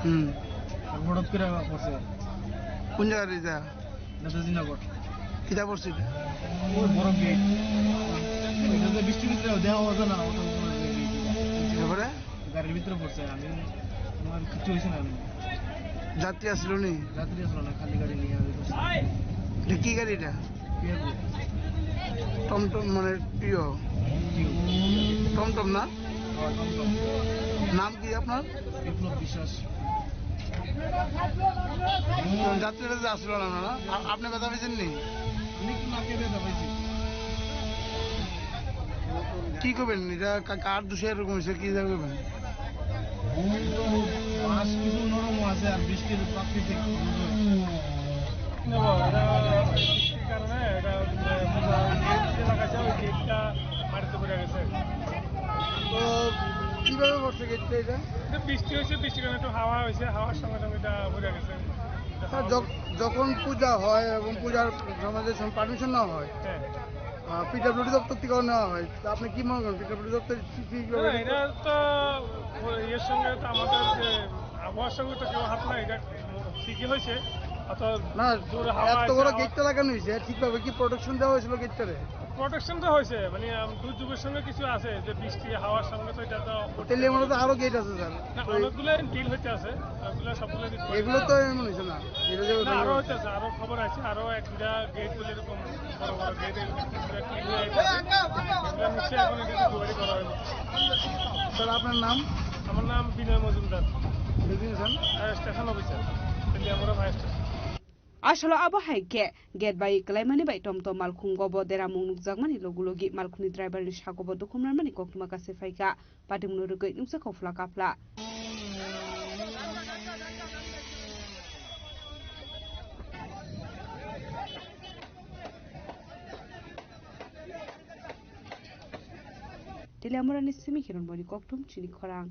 Hmm. Horat kore porse. Kon jagar eta? Netaji Nagar. Kisa porse eta? Oi boro gate. Eta to bishtir bidire deha jana, oto boro gate. Tarpore? Garir bidire porse, ami, amar kichu hoyse na. Jatri asil ni? Jatri asil na, khali gari niye ami porse. Eta ki gari eta? Piyabu. Tomtom mane iyo. Iyo. Tomtom na? Oh, Tomtom. Naam ki apnar? Biplab Biswas. Jatri asil na, na? Apni beta paiseni? Ami ki na ke beta paisi? Ki koben? Eta ka-, kar dushe erokom hoyse, ki koben? Bhumi to mas kichu norom ache ar bishtir prakriti. Bishtir karone eta, eh, puja gate je lagai je, oi gate ta matir pore geche. To kibhabe porse gate ta eta? Eta bishtir hoyse, bishtir karone ekটু hawa hoyse, hawar songe songe eta pore geche. Eta hawa jok-, jokhon puja hoy ebong pujar somoy jodi permission na hoy, হ্যাঁ। আহ, পিডব্লিউডি দপ্তর থেকে নেওয়া হয়। তো আপনি কি মনে করেন, পিডব্লিউডি দপ্তর কি, কি, কিভাবে না, এটা তো ওই ইয়ের সঙ্গে তো আমাদের যে আবহাওয়ার সঙ্গে তো কেউ হাত নাই, এটা ঠিকই হয়েছে। অত না, জোরে হাওয়া এত আছে, বড় হাওয়া গেটটা লাগানো হয়েছে, ঠিকভাবে কি প্রোটেকশন দেওয়া হয়েছিল গেটটারে? প্রোটেকশন তো হয়েছে, মানে, আম, দুর্যোগের সঙ্গে কিছু আছে, যে বৃষ্টি, হাওয়ার সঙ্গে তো এটা তো তেলিয়ামুড়াতে আরো গেট আছে, স্যার। না, তো অনেকগুলো ডিল হচ্ছে আছে, ওগুলো সবগুলো ডিল করে এগুলো তো এমন হয়েছে না, এটা যে না, আরো হচ্ছে আছে, আরো খবর আছে, আরো এক দুটা গেট বলে এরকম বড় বড় গেট, এগুলো ক্লিয়ার হয়ে গেছে। এগুলো নিশ্চয়ই এখন এটা ইনকোয়ারি করা হবে। স্যার, আপনার নাম? আমার নাম Binoy Majumder. Division? Fire station officer, Teliamura fire station. Asolo abo hai khe gate bai kwlaimani bai tomtom malkhungo bo deramung nukjakmani logi logi malkhungni driver ni sago bo dukhum nanmani koktwma kasi phaikha. Patimung no rwgwi nukjakha uphla kaphla. Teliamurani simi Hiron Boni Kokthum chini khorang.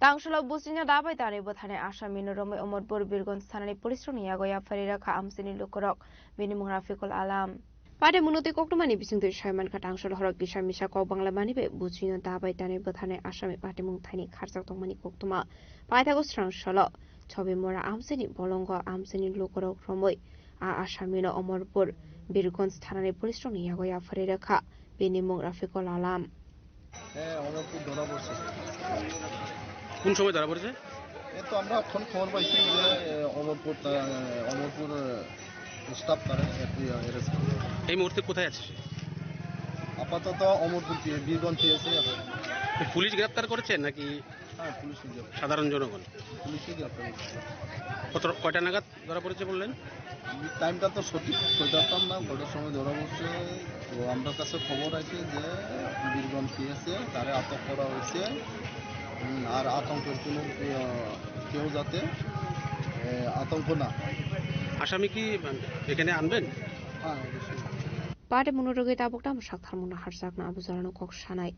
Tangsolo buchino dabai tanwi bwtharnai asami no romwi Omorpur Birgonj thanani police rokni yago yapharwi rwkha amchaini lukurok, bini mung Rafiqul Alam. Pade munotwi koktwmani bisingtwi saimankha, tangsolo horo kisa misa kok banglamani bai buchino dabai tanwi bwtharnai asami patimung thaini kharjak tongmani koktwma. Paithago srang solo Chobimora amchaini bolongo amchaini lukurok romwi a asamino Omorpur Birgonj thanani police rokni yago yapharwi rwkha. Bini mung Rafiqul Alam. হ্যাঁ, অমরপুর ধরা পড়ছে। কোন সময় ধরা পড়েছে? এ তো আমরা এখন খবর পাইছি যে, এ, অমরপুর, আহ, অমরপুর, আহ, স্টাফ তারা অ্যারেস্ট করে। এই মুহূর্তে কোথায় আছে সে? আপাতত অমরপুর পি-, বীরগঞ্জ পিএসএ আছে। পুলিশ গ্রেপ্তার করেছে নাকি হ্যাঁ, পুলিশ গ্রেপ্তার। সাধারণ জনগণ? পুলিশে গ্রেপ্তার করেছে। কত, কয়টা নাগাদ ধরা পড়েছে বললেন? টাইমটা তো সঠিক কইতাম না, কটার সময় ধরা পড়ছে। তো আমার কাছে খবর আছে যে বীরগঞ্জ পিএসএ তারে আটক করা হয়েছে। আর আতঙ্কের কোনো, আহ, কেউ যাতে, আহ, আতঙ্ক না। আসামি কি এখানে আনবেন? হ্যাঁ, অবশ্যই। Patimungno rwgwi tabuk tamo saktharmungno harjakna abo jorano kok sanai.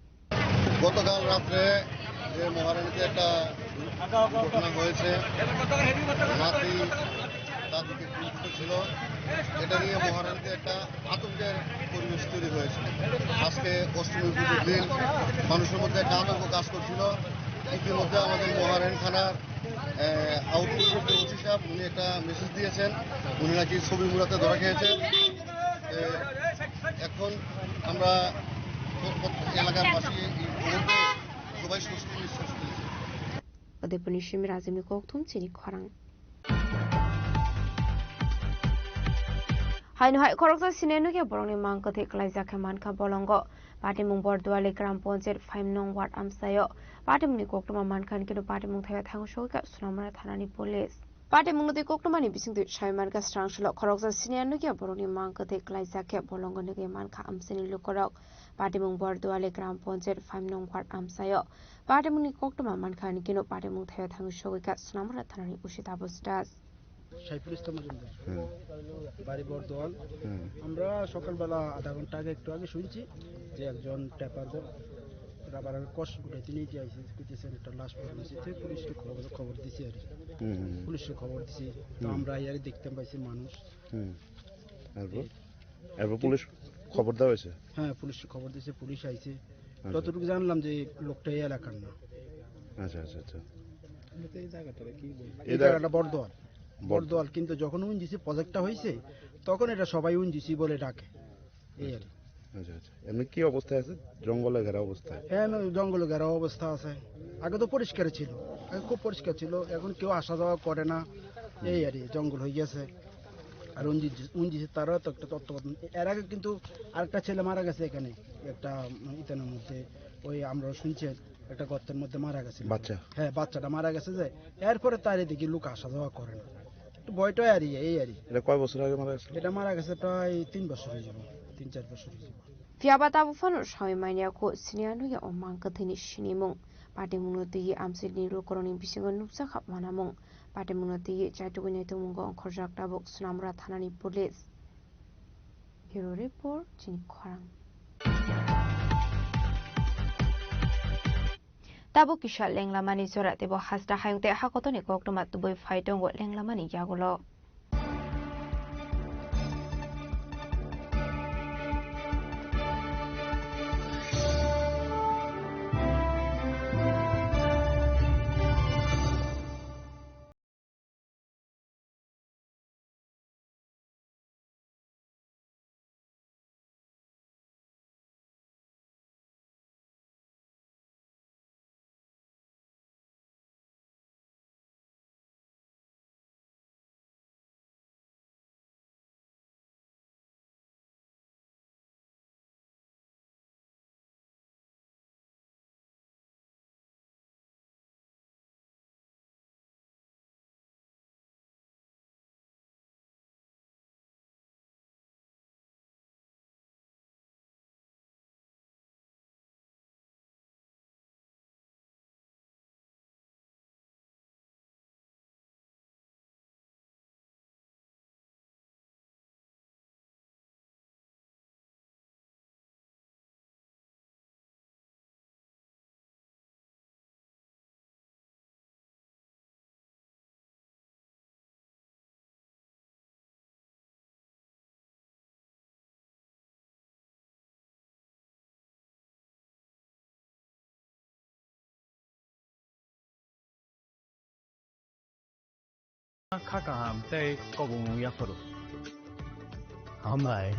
গতকাল রাত্রে যে মহারানীতে একটা দুর্ঘটনা হয়েছে, নাতি তার দিকে খুন ছিল, এটা নিয়ে মহারানীতে একটা আতঙ্কের পরিবেশ তৈরি হয়েছে। আজকে অষ্টমী পুজোর দিন, মানুষের মধ্যে একটা আতঙ্ক কাজ করছিল। ইতিমধ্যে আমাদের মহারানী থানার, আহ, আউটপোস্টের যে ওসি সাহেব, উনি একটা মেসেজ দিয়েছেন, উনি নাকি ছবি মুড়াতে ধরা খেয়েছেন। এ, এখন আমরা প্র-, প্রত্যেক এলাকাবাসী এই মুহূর্তে সবাই স্বস্তি নিঃশ্বাস ফেলেছি। Udaipurni simi Rajimni kokthum chini khorang. Haino hai khoroksa sine nukya borokni mang kwthwi kwlaijak khe mankha bolongo. Patimung Borduali Gram Panchayat five nong ward amchaio patimungni koktwma mankha, hwnkhe patimung thaio thango sogwi kha Sonamura thanani police. Patimungno twi koktwmani bisingtwi sai mankha srangsulo khoroksa senior nukya borokni mang kwthwi kwlaijak khe bolongo nugwi mankha amchaini lukurok. Patimung Borduali Gram Panchayat five nong ward amchaio patimungni koktwma mankha, hwnkhe patimung thaio thangwi sogwi kha Sonamura thanani O C Tabush Das. Saiful ইসলাম মজুমদার, হুম। বাড়ি বর্দোয়াল। হুম। আমরা সকালবেলা আধা ঘন্টা আগে, একটু আগে শুনছি যে একজন ট্যাপার রাবারের কষ উঠাইতে নিয়ে যে আইসে, কইতেছেন একটা লাশ পড়ে রয়েছে। তো পুলিশকে খবর, খবর দিছি আর কি। হুম, হুম, হুম। পুলিশকে খবর দিছি। তো হুম। আমরা আইয়ারে দেখতে পাইছি মানুষ। হুম। এরপর? এই এরপর পুলিশ খবর দেওয়া হয়েছে? হ্যাঁ, পুলিশকে খবর দিছে, পুলিশ আইছে। আচ্ছা। যতটুকু জানলাম যে লোকটা এই এলাকার না। আচ্ছা, আচ্ছা, আচ্ছা। এই এই জায়গাটা বর্দোয়াল। বর্দোয়াল। বর্দোয়াল, কিন্তু যখন ওএনজিসি প্রজেক্টটা হয়েছে, তখন এটা সবাই ওএনজিসি বলে ডাকে। এই আর কি। আচ্ছা, আচ্ছা। এমনি কি অবস্থায় আছে? জঙ্গলে ঘেরা অবস্থায়? হ্যাঁ, এমনি জঙ্গলে ঘেরা অবস্থা আছে। আগে তো পরিষ্কার ছিল, আগে খুব পরিষ্কার ছিল, এখন কেউ আসা যাওয়া করে না। এই আর কি, জঙ্গল হয়ে গেছে। আর ওএনজিসি, ওএনজিসি তারা তো একটা তত্ত্বাবধান। এর আগে কিন্তু আরেকটা ছেলে মারা গেছে এখানে, একটা, উম, ইতানের মধ্যে, ওই আমরা শুনছি একটা গর্তের মধ্যে মারা গেছে। বাচ্চা? হ্যাঁ, বাচ্চাটা মারা গেছে যে, এরপরে তার এদিকে লোক আসা যাওয়া করে না। একটু ভয়টাই আর কি, এই আর কি। এটা কয় বছর আগে মারা গেছে? এটা মারা গেছে প্রায় তিন বছর হয়ে যাবে, তিন চার বছর হয়ে যাবে। Phiya ba tabuk phano sawi manya kho siniya nukya o mang kwthwini sinimung. Patimungno twiwi amchaini lukurokni bisingo nukjakha uanamung. Patimungno twiwi chaitugwi naitugmungo ongkhorjak tabuk Sonamura thanani police. Bureau report, chini khorang. Tabuk kisa lenglamani jora teibo hasta hayung tei hakotorni koktwma tubui phai tongo lenglamani yagulo. Kha kaham tei kobongmung yaphuru. Hambai.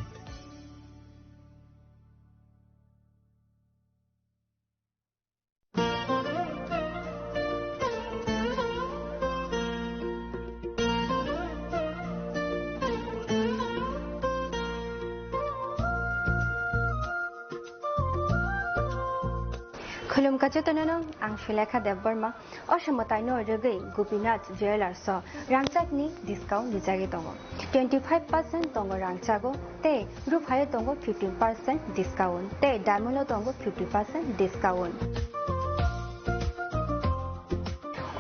Khulumkha jotono no, ang Sulekha Debbarma. O se mwtaino rwgwi Gopinath Jewellers o rangchakni discount rijagwi tongo. Twenty five percent tongo rangchago, tei ruphaio tongo fifteen percent discount, tei diamond o tongo fifty percent discount.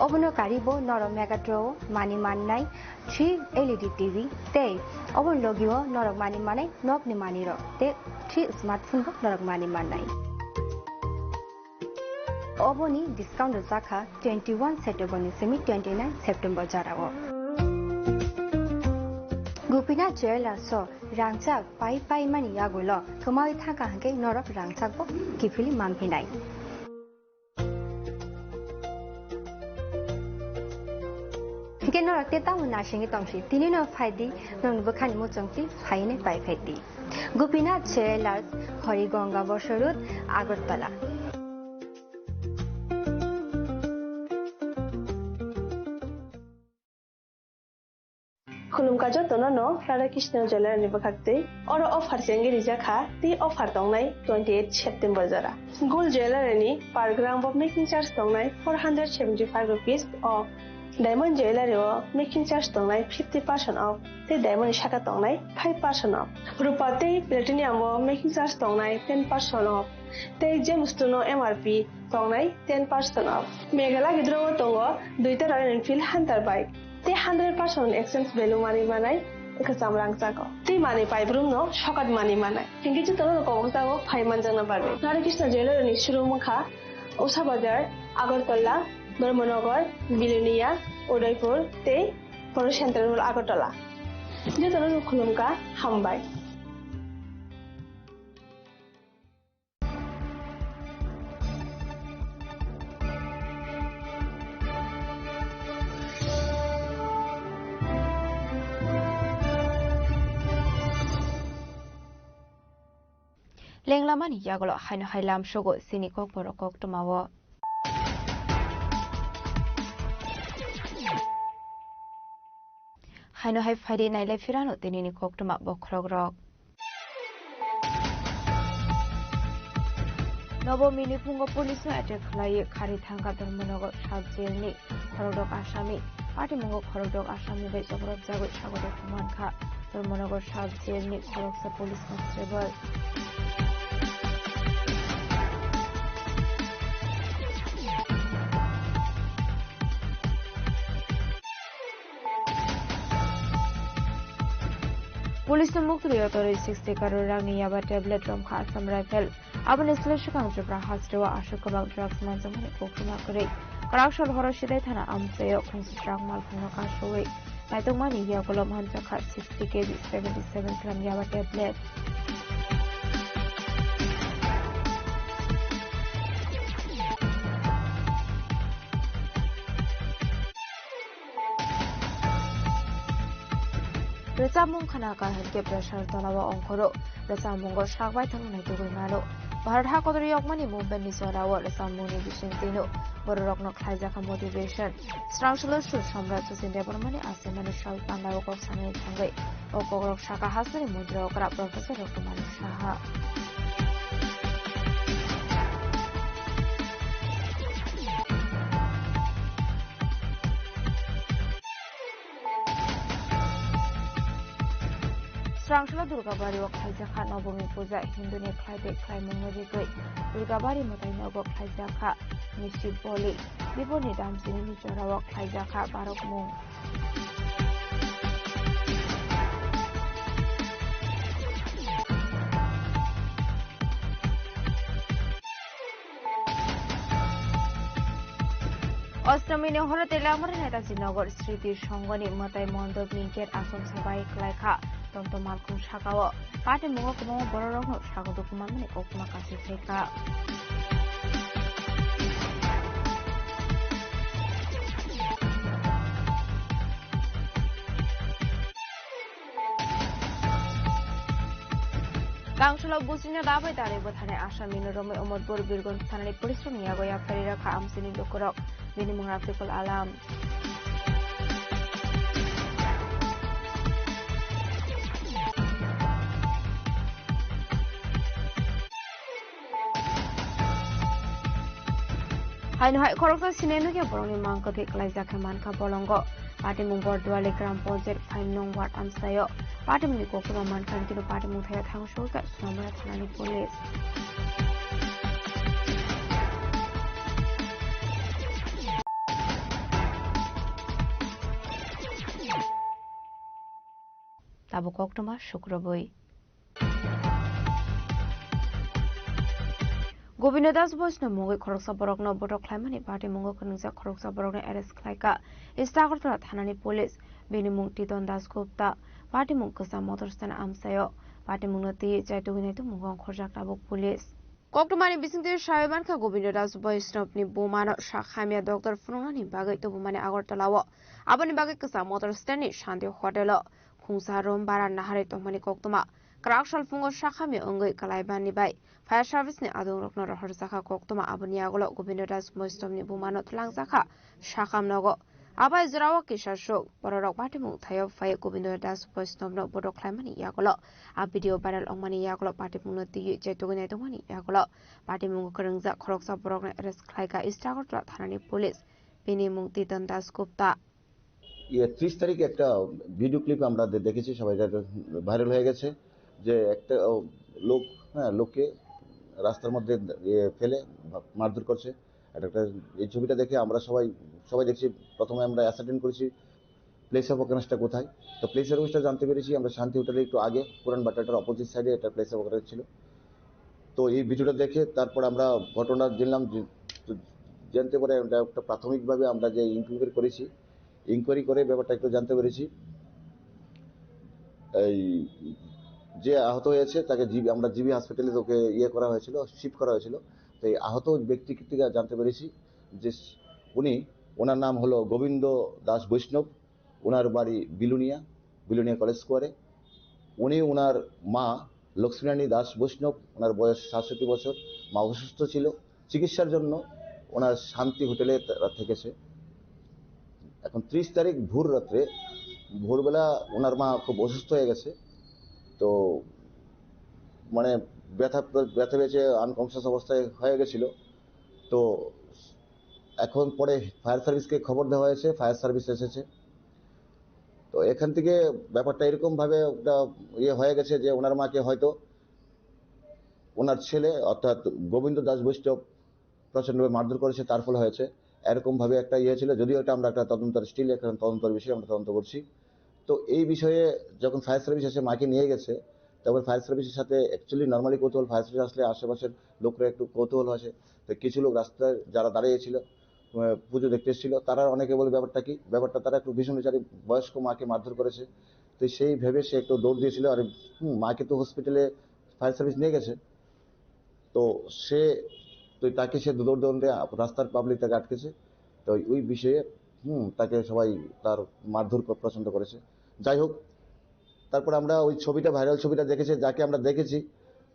Obono karibo norok Megatron o mani mannai three L E D T V tei oboni logio norok mani manai nokni manwirok tei three smartphone bo norok mani mannai. Oboni discount rwjakha twenty one September ni simi twenty nine September jorao. Gopinath Jewellers o rangchak pai pai mani yagulo kwmawi thangkha hwnkhe norok rangchak bo kiphilwi manphinai. Hwnkhe norok tei tamo naisingwi tongsi, tini no phai di, nokni bwkhani muchungtwi phaiwi nai pai phai di. Gopinath Jewellers, Hori Ganga Bosor Road, Agartala. Khulumkha jotono no Radha Krishna Jewellery ni bwkhaktwi. Oro offer chengwi rijak kha, tei offer tongnai twenty eight September jora. Gold Jewellery ni per gram bo making charge tongnai four hundred seventy five rupees off. Diamond Jewellery o making charge tongnai fifty percent off, tei diamond ni saka tongnai five percent off. Rupa tei platinum o making charge tongnai ten percent off, tei gemstone o M R P tongnai ten percent off. Meghalaya gidro o tongo duita Royal Enfield Hunter bike. Tei hundred percent exchange value manwi manai kwcham rangchak o. Tei manwi paibrum no sokat manwi manai. Hinkhe jotono no kobok jago phai manjakna bagwi. Radha Krishna Jewellery ni showroom wngkha Usha Bazar, Agartala, Dharmanagar, Bilonia, Udaipur tei Polo Central Mall Agartala. Jotono no khulumkha, hambai. Lenglamani yagulo haino hai lamsogo chini kokborok koktwmao. Haino hai phaidi nailai phirano tinini koktwma bokhorokrok. Nobo mini phungo police no attack khlaiwi khari thangkha Dharmanagar sub jail ni khorokdok asami. Patimungo khorokdok asami bai chobrob jagwi sagodok mankha Dharmanagar sub jail ni khoroksa police constable. Police no muktrwi yotorwi sixty crore rangni yaba tablet romkha Assam Rifle. Aboni slai swkang Tripura hasteo aswk kwbang drugs manjakmani koktwma kwrwi. Kwraksor horo Sidai thana amchaio khungsa truck malkhungno kasowi naitokmani yagulo manjakha sixty K G seventy seven gram yaba tablet. Rwchapmung khna kaham khe pressure tola o ongkhoro. Rwchapmungo sak bai thangna naitugwi mano. Bharat hakotor yokmani movement ni jorao rwchapmungni bising twino bororokno khlaijakha motivation. Srang solo Sur Samrat Sachin Debbarmani asemani sal pandao kok sanani thangwi o kokrok saka hasteni montri okra Professor Roktomani Saha. Srangsola Durgabari o khlaijakha Nobomi puja, Hindu ni khlai tei khlaimung no rigwi Durgabari mwtai nogo khlaijakha Nishti Boli. Bipor ni damchini ni jora o khlaijakha barokmung. Ostami ni horo tei Lamara Netaji Nagar Sriti Songhoni mwtai mondop ni gate asongsa bai kwlai kha. Tonto malkhung saka o patimungo kwbangma bororokno sago dukhu manmani koktwma kasi phaikha. Kangsola busina dabai darwi bwtharnai Assamni no romwi Omorpur Birgonj thanani police rokni yago yapharwi rakha amchaini lukurok. Bini mung Rafiqul Alam. Haino hai khoroksa sinai nukya borokni mang kwthwi kwlaijak khe mankha bolongo. Patimung Borduali Gram Panchayat five nong ward amchaio. Patimungni koktwma mankha, hwnkhe patimung thaya thangwi sogwi kha Sonamara thanani police. abo koktwma sukrubwi. Gobindo Das Boisno mungwi khoroksa borokno botok khlaimani patimungo kwrwngjak khoroksa borokno arrest khlaikha East Agartala thanani police. Bini mung Titon Das Gupta, patimung kwcham motor stand amchaio. Patimungno twiwi chaitugwi naitukmungo ongkhorjak tabuk police. Koktwmani bisingtwi sawi mankha Gobindo Das Boisnobni bumano sak hamya doctor phunuknani bagwi tubumani Agartalao. Aboni bagwi kwcham motor standni Shanti Hotelo khungsa room bara naharwi tongmani koktwma. Kwrak salphungo sak hamya wngwi kwlaimani bai fire service ni adungrokno rohorjakha koktwma. Aboni yagulo Gobindo Das Boisnobni bumano twlangjakha sakam nogo. Abai jorao kisa sok bororok patimung thaio phai Gobindo Das Boisnobno botok khlaimani yagulo, a video viral wngmani yagulo patimungno twiwi chaitugwi naitokmani yagulo patimungo kwrwngjak khoroksa borokno arrest khlaikha East Agartala thanani police. Bini mung Titon Das Gupta. ইয়ে, ত্রিশ তারিখে একটা video clip আমরা দে-, দেখেছি, সবাই এটা ভাইরাল হয়ে গেছে, যে একটা, ও, লোক, হ্যাঁ, লোককে রাস্তার মধ্যে, ইয়ে, ফেলে মারধর করছে। এটা একটা, এই ছবিটা দেখে আমরা সবাই, সবাই দেখছি, প্রথমে আমরা অ্যাসার্টেন করেছি প্লেস অফ অকারেন্সটা কোথায়। তো প্লেস অফ অকারেন্সটা জানতে পেরেছি আমরা শান্তি হোটেলের একটু আগে, পুরান বাটাটার অপোজিট সাইডে একটা প্লেস অফ অকারেন্স ছিল। তো এই ভিডিওটা দেখে তারপর আমরা ঘটনা জানলাম, যে, তো জানতে পারে আমরা একটা প্রাথমিকভাবে আমরা যে ইনকোয়ারি করেছি, ইনকোয়ারি করে ব্যাপারটা একটু জানতে পেরেছি। এই যে আহত হয়েছে তাকে জিবি, আমরা জিবি হসপিটালে ওকে ইয়ে করা হয়েছিল, শিফট করা হয়েছিল। তো এই আহত ব্যক্তিকে জানতে পেরেছি যে উনি, ওনার নাম হলো গোবিন্দ দাস বৈষ্ণব, ওনার বাড়ি বিলোনিয়া, বিলোনিয়া কলেজ স্কোয়ারে। উনি ওনার মা লক্ষ্মীরানী দাস বৈষ্ণব, ওনার বয়স সাতষট্টি বছর, মা অসুস্থ ছিল, চিকিৎসার জন্য ওনার শান্তি হোটেলে তারা থেকেছে। এখন ত্রিশ তারিখ ভোর রাত্রে, ভোরবেলা ওনার মা খুব অসুস্থ হয়ে গেছে। তো মানে ব্যথা, ব্যথা পেয়েছে, আনকনসিয়াস অবস্থায় হয়ে গেছিল। তো এখন পরে ফায়ার সার্ভিসকে খবর দেওয়া হয়েছে, ফায়ার সার্ভিস এসেছে। তো এখান থেকে ব্যাপারটা এরকমভাবে একটা ইয়ে হয়ে গেছে যে ওনার মাকে হয়তো ওনার ছেলে অর্থাৎ গোবিন্দ দাস বৈষ্ণব প্রচণ্ডভাবে মারধর করেছে, তার ফলে হয়েছে, এরকমভাবে একটা ইয়ে ছিল। যদিও এটা আমরা একটা তদন্তর, স্টিল একটা তদন্তর বিষয়ে আমরা তদন্ত করছি। তো এই বিষয়ে যখন ফায়ার সার্ভিস এসে মাকে নিয়ে গেছে, তখন ফায়ার সার্ভিসের সাথে অ্যাকচুয়ালি নর্মালি কৌতূহল, ফায়ার সার্ভিস আসলে আশেপাশের লোকরা একটু কৌতূহল আসে। তো কিছু লোক রাস্তায় যারা দাঁড়িয়েছিল, আহ, পুজো দেখতে এসেছিল, তারা অনেকে বলে, "ব্যাপারটা কি?" ব্যাপারটা তারা একটু ভীষণ বিচারে বয়স্ক মাকে মারধর করেছে। তো সেই ভেবে সে একটু দৌড় দিয়েছিল। আর, হুম, মাকে তো হসপিটালে ফায়ার সার্ভিস নিয়ে গেছে। তো সে, তো তাকে সে দৌড় দৌড়ে রাস্তার পাবলিক তাকে আটকেছে। তো ওই বিষয়ে, হুম, তাকে সবাই তার মারধর ক-, প্রচণ্ড করেছে। যাই হোক, তারপর আমরা ওই ছবিটা, ভাইরাল ছবিটা দেখেছি, যাকে আমরা দেখেছি,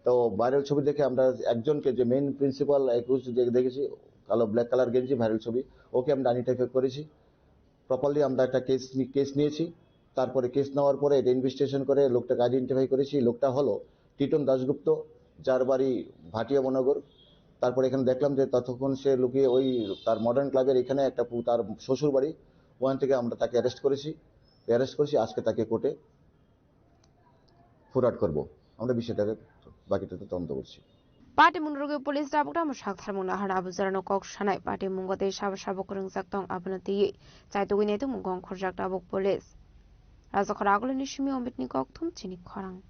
তো ভাইরাল ছবি দেখে আমরা একজনকে, যে মেইন প্রিন্সিপাল অ্যাকিউজড যে দেখেছি, কালো ব্ল্যাক কালার গেঞ্জি, ভাইরাল ছবি, ওকে আমরা আইডেন্টিফাই করেছি। প্রপারলি আমরা একটা কেস নি-, কেস নিয়েছি। তারপরে কেস নেওয়ার পরে এটা ইনভেস্টিগেশন করে লোকটাকে আইডেন্টিফাই করেছি। লোকটা হলো টিটন দাশগুপ্ত, যার বাড়ি ভাটিয়া মনোহর। তারপরে এখানে দেখলাম যে ততক্ষণ সে লুকিয়ে ওই তার মডার্ন ক্লাবের এখানে একটা পু-, তার শ্বশুর বাড়ি, ওখান থেকে আমরা তাকে অ্যারেস্ট করেছি। অ্যারেস্ট করেছি, আজকে তাকে কোর্টে ফরওয়ার্ড করব। আমরা বিষয়টাকে বাকিটা তো তদন্ত করছি। Patimung rwgwi police tabuk tamo sak tharmung naharna abo jorano kok sanai. Patimungo tei sabo sabo kwrwngjak tong abono twiwi chaitugwi naitukmungo ongkhorjak tabuk police. Rajakhor Agulini simi Omitni kokthum chini khorang.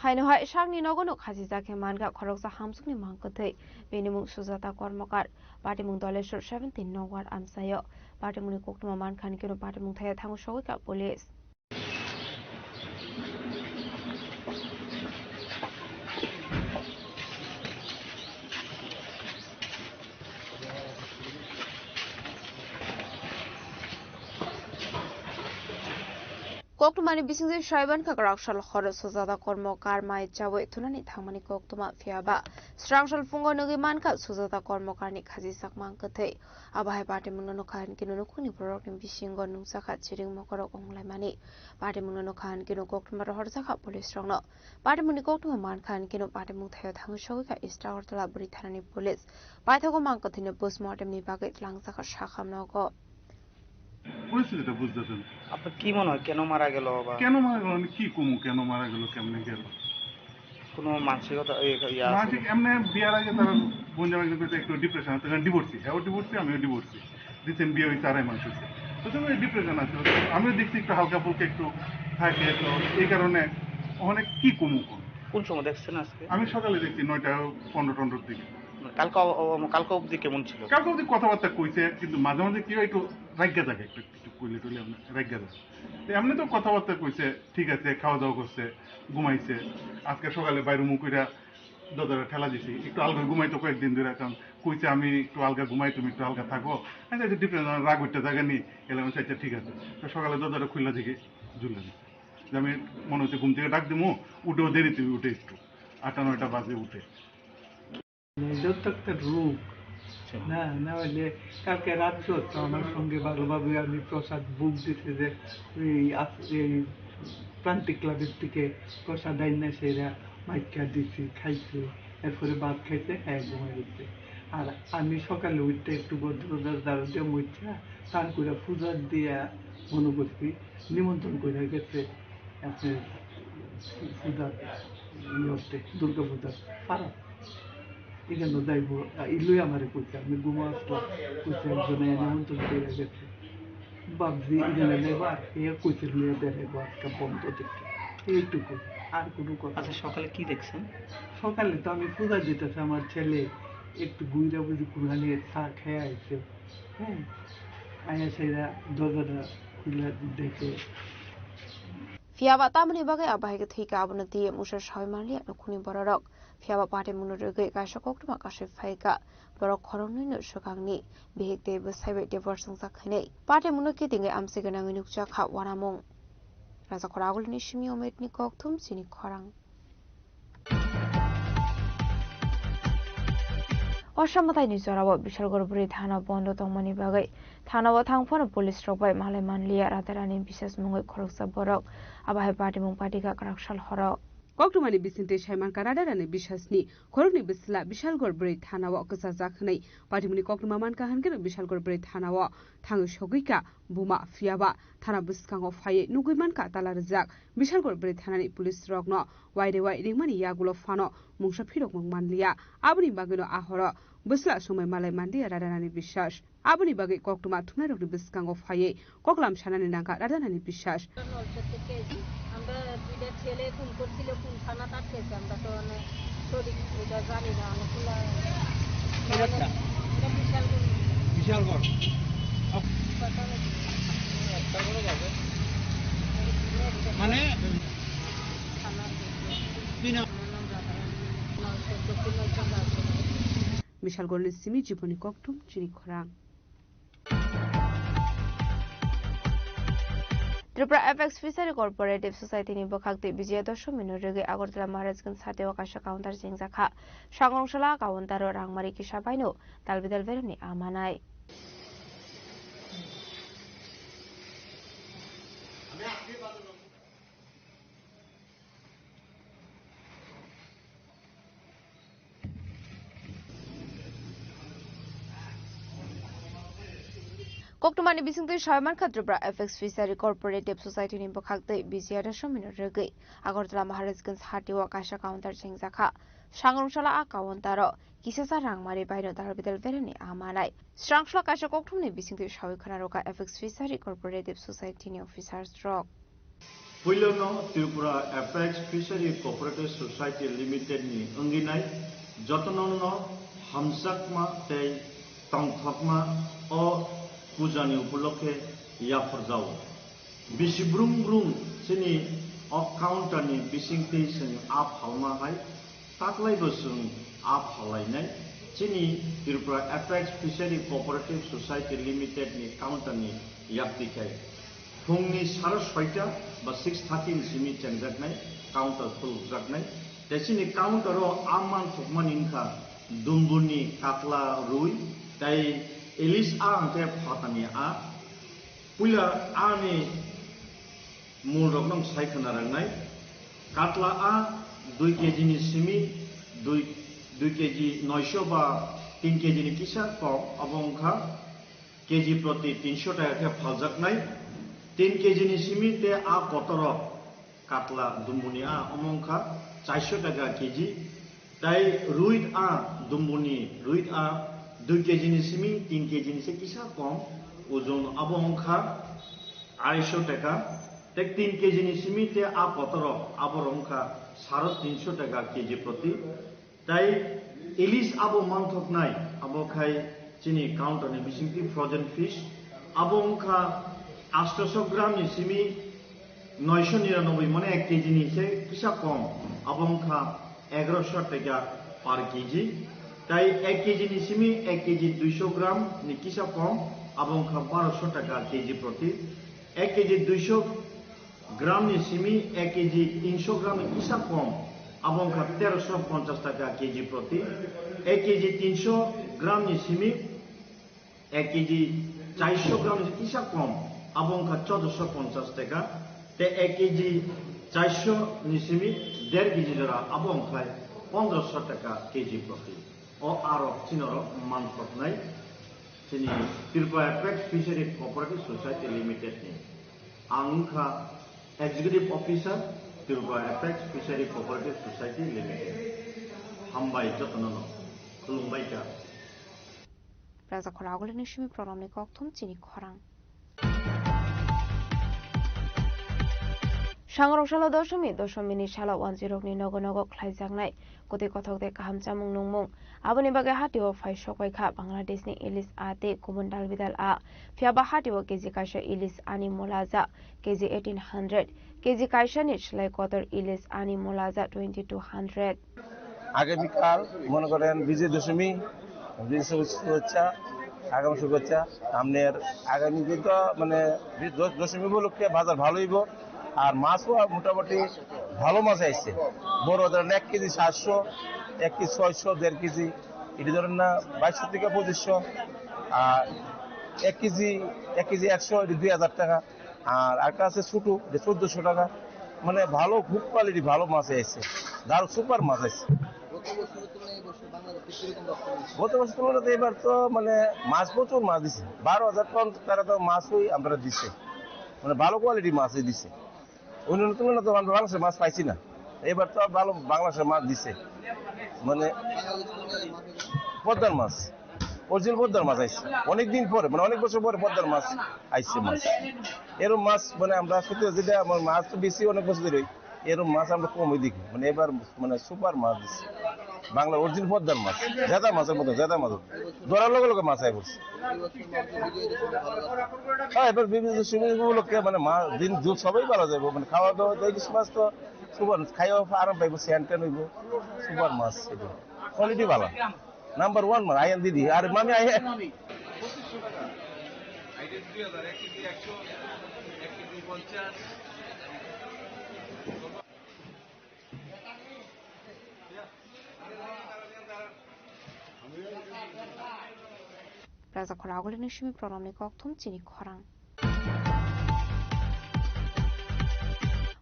Haino hai sakni nogo no khachijak khe mankha khoroksa hamsukni mang kwthwi. Bini mung Sujata Kormokar. Patimung Doleshwar seventeen no ward amchaio. Patimungni koktwma mankha hinkhe patimung thaio thango sogwi kha police. Koktwmani bisingtwi saiban kha kwrak sal horo Sujata Kormokar mai chawi thunani thangmani koktwma, phiya ba swrang sal phungo nugwi mankha Sujata Kormokarni khachijak mang kwthwi. Abo hai patimungno nukha hinkhe nukhungni borokni bisingo nukjakha chiring mokorok wnglaimani. Patimungno nukha hinkhe koktwma rohorjakha police rokno. Patimungni koktwma mankha hinkhe patimung thaio thangwi sogwikha East Agartala bwrwi thanani police. Paithago mang kwthwino postmortemni bagwi twlangjakha sakha nogo. পরিস্থিতিটা বুঝতে চান। আপনার কি মনে হয় কেন মারা গেল বা? কেন মারা গেল? আমি কি কমু, কেন মারা গেল, কেমনে গেল? কোনো মানসিকতা, এই, ইয়া আছে? মানসিক এমনি বিয়ার আগে তারা বোন জামাই কিন্তু একটু ডিপ্রেশন আছে, কারণ ডিভোর্সি, হ্যাঁ, ও ডিভোর্সি, আমিও ডিভোর্সি। রিসেন্ট বিয়ে হয়েছে আড়াই মাস হয়েছে। প্রথমে ডিপ্রেশন আছে, আমিও দেখছি একটু হালকা ফুলকা একটু থাকে, তো এই কারণে অনেক কি কমু কম। কোন সময় দেখছেন আজকে? আমি সকালে দেখছি নয়টা পনেরো টন্ড্রোর দিকে। মানে কালকে অ-, অ-, কালকে অবধি কেমন ছিল? কালকে অবধি কথাবার্তা কইছে, কিন্তু মাঝে মাঝে কি হয় একটু রাগগা থাকে, একটু একটু কইলে টইলে আমরা রাগগা থাকে। তো এমনি তো কথাবার্তা কইছে, ঠিক আছে, খাওয়া দাওয়া করছে, ঘুমাইছে। আজকে সকালে বাইরে মুখ কইরা দরজাটা ঠেলা দিছি, একটু আলগা ঘুমাইতো কয়েকদিন ধরে, কারণ কইছে আমি একটু আলগা ঘুমাই, তুমি একটু আলগা থাকো। আমি চাইছি ডিপ্রেশন, রাগ উঠতে থাকে নি, এলে আমি চাইছি ঠিক আছে। তো সকালে দরজাটা খুললা দেখি ঝুলে দিছে। যে আমি মনে হচ্ছে ঘুম থেকে ডাক দিমু, উঠেও দেরি, তুই উঠে একটু আটটা নয়টা বাজে উঠে। এটা তো একটা রোগ। আচ্ছা। না, না হলে কালকে রাত্রে তো আমার সঙ্গে ভালোভাবে আমি প্রসাদ ভোগ দিতে যে ওই আস-, এই প্রান্তিক ক্লাবের থেকে প্রসাদ আইনা সেরা মাইকা দিছি, খাইছে, এরপরে ভাত খাইছে, হ্যাঁ, ঘুমাই গেছে। আর আমি সকালে উঠতে একটু গদর গদর ঝাড়ু দিয়ে মুছা, তান করে পূজা দিয়া মনে করছি, নিমন্ত্রণ করে গেছে। আপনার পূজা, ইয়ে হচ্ছে, দুর্গা পূজা পারা। এখানে যাইবো, আহ, ইলুই আমারে কইছে, আমি ঘুমা আসলাম, কইছে, "একজনে নিমন্ত্রণ করে গেছে।" ভাবছি, এখানে যাইবো, আর কে কইছে, "লইয়া বেড়াইবো, আজকে বন্ধ দেখে।" এইটুকু, আর কোনো কথা আচ্ছা, না। সকালে কি দেখছেন? সকালে তো আমি পূজা দিতেছে, আমার ছেলে একটু ঘুরে বুঝি কুড়ানি চা খেয়ে আইছে, হ্যাঁ, আয়া সেরা দরজাটা খুলে দেখে। Phiya ba tamoni bagwi a bahai khe thwi kha, abono D M usha saui manliya nukhungni bororok. Phiya ba patimungno rwgwi kaisa koktwma kasui phai kha. Borok khoroknwino swkangni bihik tei bwsai bai divorce wngjak hwnwi. Patimungno kitingwi amchai gwnangwi nukjak kha uanamung. Rajakhor agulini simi Ometni kokthum chini khorang. O samataini jorao Bishalgarh bwrwi thana bondo tongmani bagwi thanao thang phano police rok bai malai manliya Radharani bisas mungwi khoroksa borok. Abo hai patimung patikha kwrak sal horo. Koktwmani bisingtwi saimankha Radharani bisasni khoroknwi bwsla Bishalgarh bwrwi thanao kwchajak hwnwi patimungni koktwma mankha, hwnkhe Bishalgarh bwrwi thanao thangwi sogwikha buma, phiyaba thana bwskango phaiwi nugwi mankha tala rwjak. Bishalgarh bwrwi thanani police rokno wairewai ringmani yagulo phano mungsa phirokmung manliya. Aboni bagwino a horo bwsla swmai malai manliya Radharani bisas. Aboni bagwi koktwma thumnairokni bwskango phaiwi koklam sanani nangkha Radharani bisas. নলছত্রিশ কেজি। আমরা দুইটা ছেলে খুন করছিল, কোন থানা তার খেয়েছে, আমরা তো মানে সঠিক এটা জানি না, আমরা খোলা কি বার্তা? এটা বিশালগড়। বিশালগড়। কথা হচ্ছে। একটা বড় বাজার। মানে থানার ভিতরে। কি নাম? আমার নাম রাধারানী। নলছত্রিশ, দক্ষিণ নলছত্রিশ। Bishalgarhni simi Jiboni kokthum chini khorang. Tripura Apex Fishery Cooperative Society ni bwkhak twi Vijayadashami no rwgwi Agartala Maharajganj hatio kaisa counter chengjakha. Sangrong sala counter o rangmari kisa baino dalbidal beremni a manai. Koktwmani bisingtwi sawi mankha Tripura Apex Fishery Cooperative Society ni bwkhak twi Vijayadashami no rwgwi Agartala Maharajganj hatio kaisa counter chengjakha. Sangrong sala a counter o kisasa rangmari baino dalbidal beremni a manai. Srangsola kaisa kokthumni bisingtwi sawi khwna rwkha Apex Fishery Cooperative Society ni officers rok. Puilono Tripura Apex Fishery Cooperative Society Limited ni wngwi nai jotono no hamjakma tei tongthokma o puja ni upolokhe yapharjao. Bisi brum brum chini o counter ni bisingtwi chwng a phalma hai taklai bo chwng a phalainai. Chini Tripura Apex Fishery Cooperative Society Limited ni counter ni yakti khai phungni saro soita ba six thirty ni simi chengjaknai, counter khulukjaknai. Tei chini counter o a manthokmani wngkha dumbuni katla rwi tei ilis a hwnkhe phatani a. Puila ani mul rok no sai khwna rangnai. Katla a dui kg ni simi dui, dui kg noisho ba tin kg ni kisa kom, abo wngkha kg proti tinsho taka khe phaljaknai. Tin kg ni simi tei a kotor rok katla dumbuni a omo wngkha charsho taka kg. Tai ruit a, dumbuni ruit a, dui kg ni simi tin kg ni se kisa kom. Ojon abo wngkha arisho taka, tei tin kg ni simi tei a kotorok abo wngkha saro tinsho taka kg proti. Tei ilis abo manthoknai, abo khai chini counter ni bisingtwi frozen fish, abo wngkha astoso gram ni simi noisho niranoboi, mane ek kg ni se kisa kom, abo wngkha egaroso taka per kg. Tei ek kg ni simi ek kg duisho gram ni kisa kom, abo wngkha baroso taka kg proti. Ek kg duisho gram ni simi ek kg tinsho gram ni kisa kom, abo wngkha teroso ponchas taka kg proti. Ek kg tinsho gram ni simi ek kg charsho gram ni kisa kom, abo wngkha choddoso ponchas taka. Tei ek kg charsho ni simi der kg jora, abo wngkha pondroso taka kg proti. O arok chinorok manthoknai chini Tripura Apex Fishery Cooperative Society Limited ni. Ang wngkha Executive Officer, Tripura Apex Fishery Cooperative Society Limited. Hambai jotono no, khulumbai kha. Raja Khora Agulini simi program ni kokthum chini khorang. Sangrok salo dosomi, dosomi ni salo wanjwi rokni nogo nogo khlaijaknai kwtwi kothok tei kaham chamung nungmung. Aboni bagwi hatio phai sokbai kha Bangladesh ni ilis a tei kubun dal bidal a. Phiya ba hatio kg kaisa ilis ani mula ja kg eighteen hundred, kg kaisa ni slai kotor ilis ani mula ja twenty two hundred. আগামীকাল মনে করেন বিজয় দশমী, বিজয় দশমীর শুভেচ্ছা, আগাম শুভেচ্ছা। সামনের আগামী দিন তো মানে বিজয় দশ-, দশমী উপলক্ষে বাজার ভালো হইব। আর মাছও মোটামুটি ভালো মাছ আইছে, বড় ধরেন এক কেজি সাতশো, এক কেজি ছয়শো, দেড় কেজি, এটি ধরেন না বাইশশো থেকে পঁচিশশো, আর এক কেজি, এক কেজি একশো, এটি দুই হাজার টাকা। আর একটা আছে ছোট, এটা চোদ্দশো টাকা। মানে ভালো, খুব কোয়ালিটি ভালো মাছ আইছে, দারুণ সুপার মাছ আইছে। গত বছরের তুলনায় এই বছর বাংলাদেশে কিরকম রপ্তানি হচ্ছে? গত বছর তুলনাতে এবার তো মানে মাছ, প্রচুর মাছ দিছে, বারো হাজার টন তারা তো মাছই আমরা দিছে, মানে ভালো কোয়ালিটি মাছই দিছে। অন্যান্য তুলনায় তো আমরা বাংলাদেশের মাছ পাইছি না, এবার তো ভালো বাংলাদেশের মাছ দিছে, মানে পদ্মার মাছ, অরিজিনাল পদ্মার মাছ আইছে। অনেক দিন পরে, মানে অনেক বছর পরে পদ্মার মাছ আইছে মাছ। এরকম মাছ মানে আমরা সত্যি যেটা আমার মাছ তো বেশি অনেক বছর ধরে, এরকম মাছ আমরা কমই দেখি। মানে এবার মানে সুপার মাছ দিছে, বাংলা অরিজিনাল পদ্মার মাছ, জেদা মাছের মতো জেদা মাছ, ধরার লগে লগে মাছ আই পড়ছে। হ্যাঁ, এবার বিভিন্ন সুবিধা উপলক্ষে মানে মাছ দিন যুগ সবাই ভালো যাবো, মানে খাওয়া দাওয়া তো ইলিশ মাছ তো সুপার, খাইও আরাম পাইবো, স্যান ট্যান হইবো, সুপার মাছ এটা, কোয়ালিটি ভালো। নাম্বার ওয়ান মানে আয়ান দিদি আর মামি Ayaan. Raja Khora Agulini simi program ni kokthum chini khorang.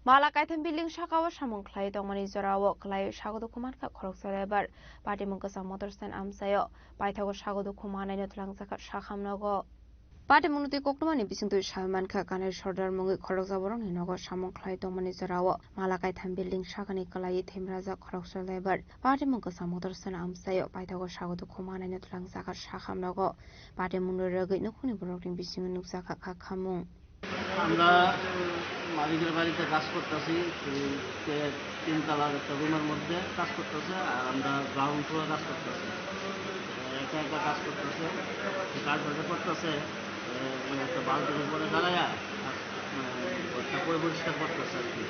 Mala kaitham building saka o samung khlai tongmani jora o kwlai sago dukhu mankha khoroksa lebar. Patimung kwcham Motorsen amchaio paithago sago dukhu manai no twlangjakha sakham nogo. Patimung no twi koktwmani bisingtwi sawi mankha, Kanai Sordar mungwi khoroksa borokni nogo samung khlai tongmani jora o mala kaitham building sakani kwlai themrajak khoroksa lebar. Patimung kwcham Motorsen amchaio paithago sago dukhu manai no twlangjakha sakham nogo. Patimung no rwgwi nukhungni borokni bisingo nukjakha kha khamung. আমরা মালিকের বাড়িতে কাজ করতেছি, এই তে-, তিনতলার একটা রুমের মধ্যে কাজ করতেছে, আর আমরা গ্রাউন্ড ফ্লোরে কাজ করতেছি। একা একা কাজ করতেছে, কাজ বাজে করতেছে, এ, মানে একটা বালতির উপরে দাঁড়াইয়া, আর, মানে, ঘরটা পরি-, পরিষ্কার করতেছে আর কি।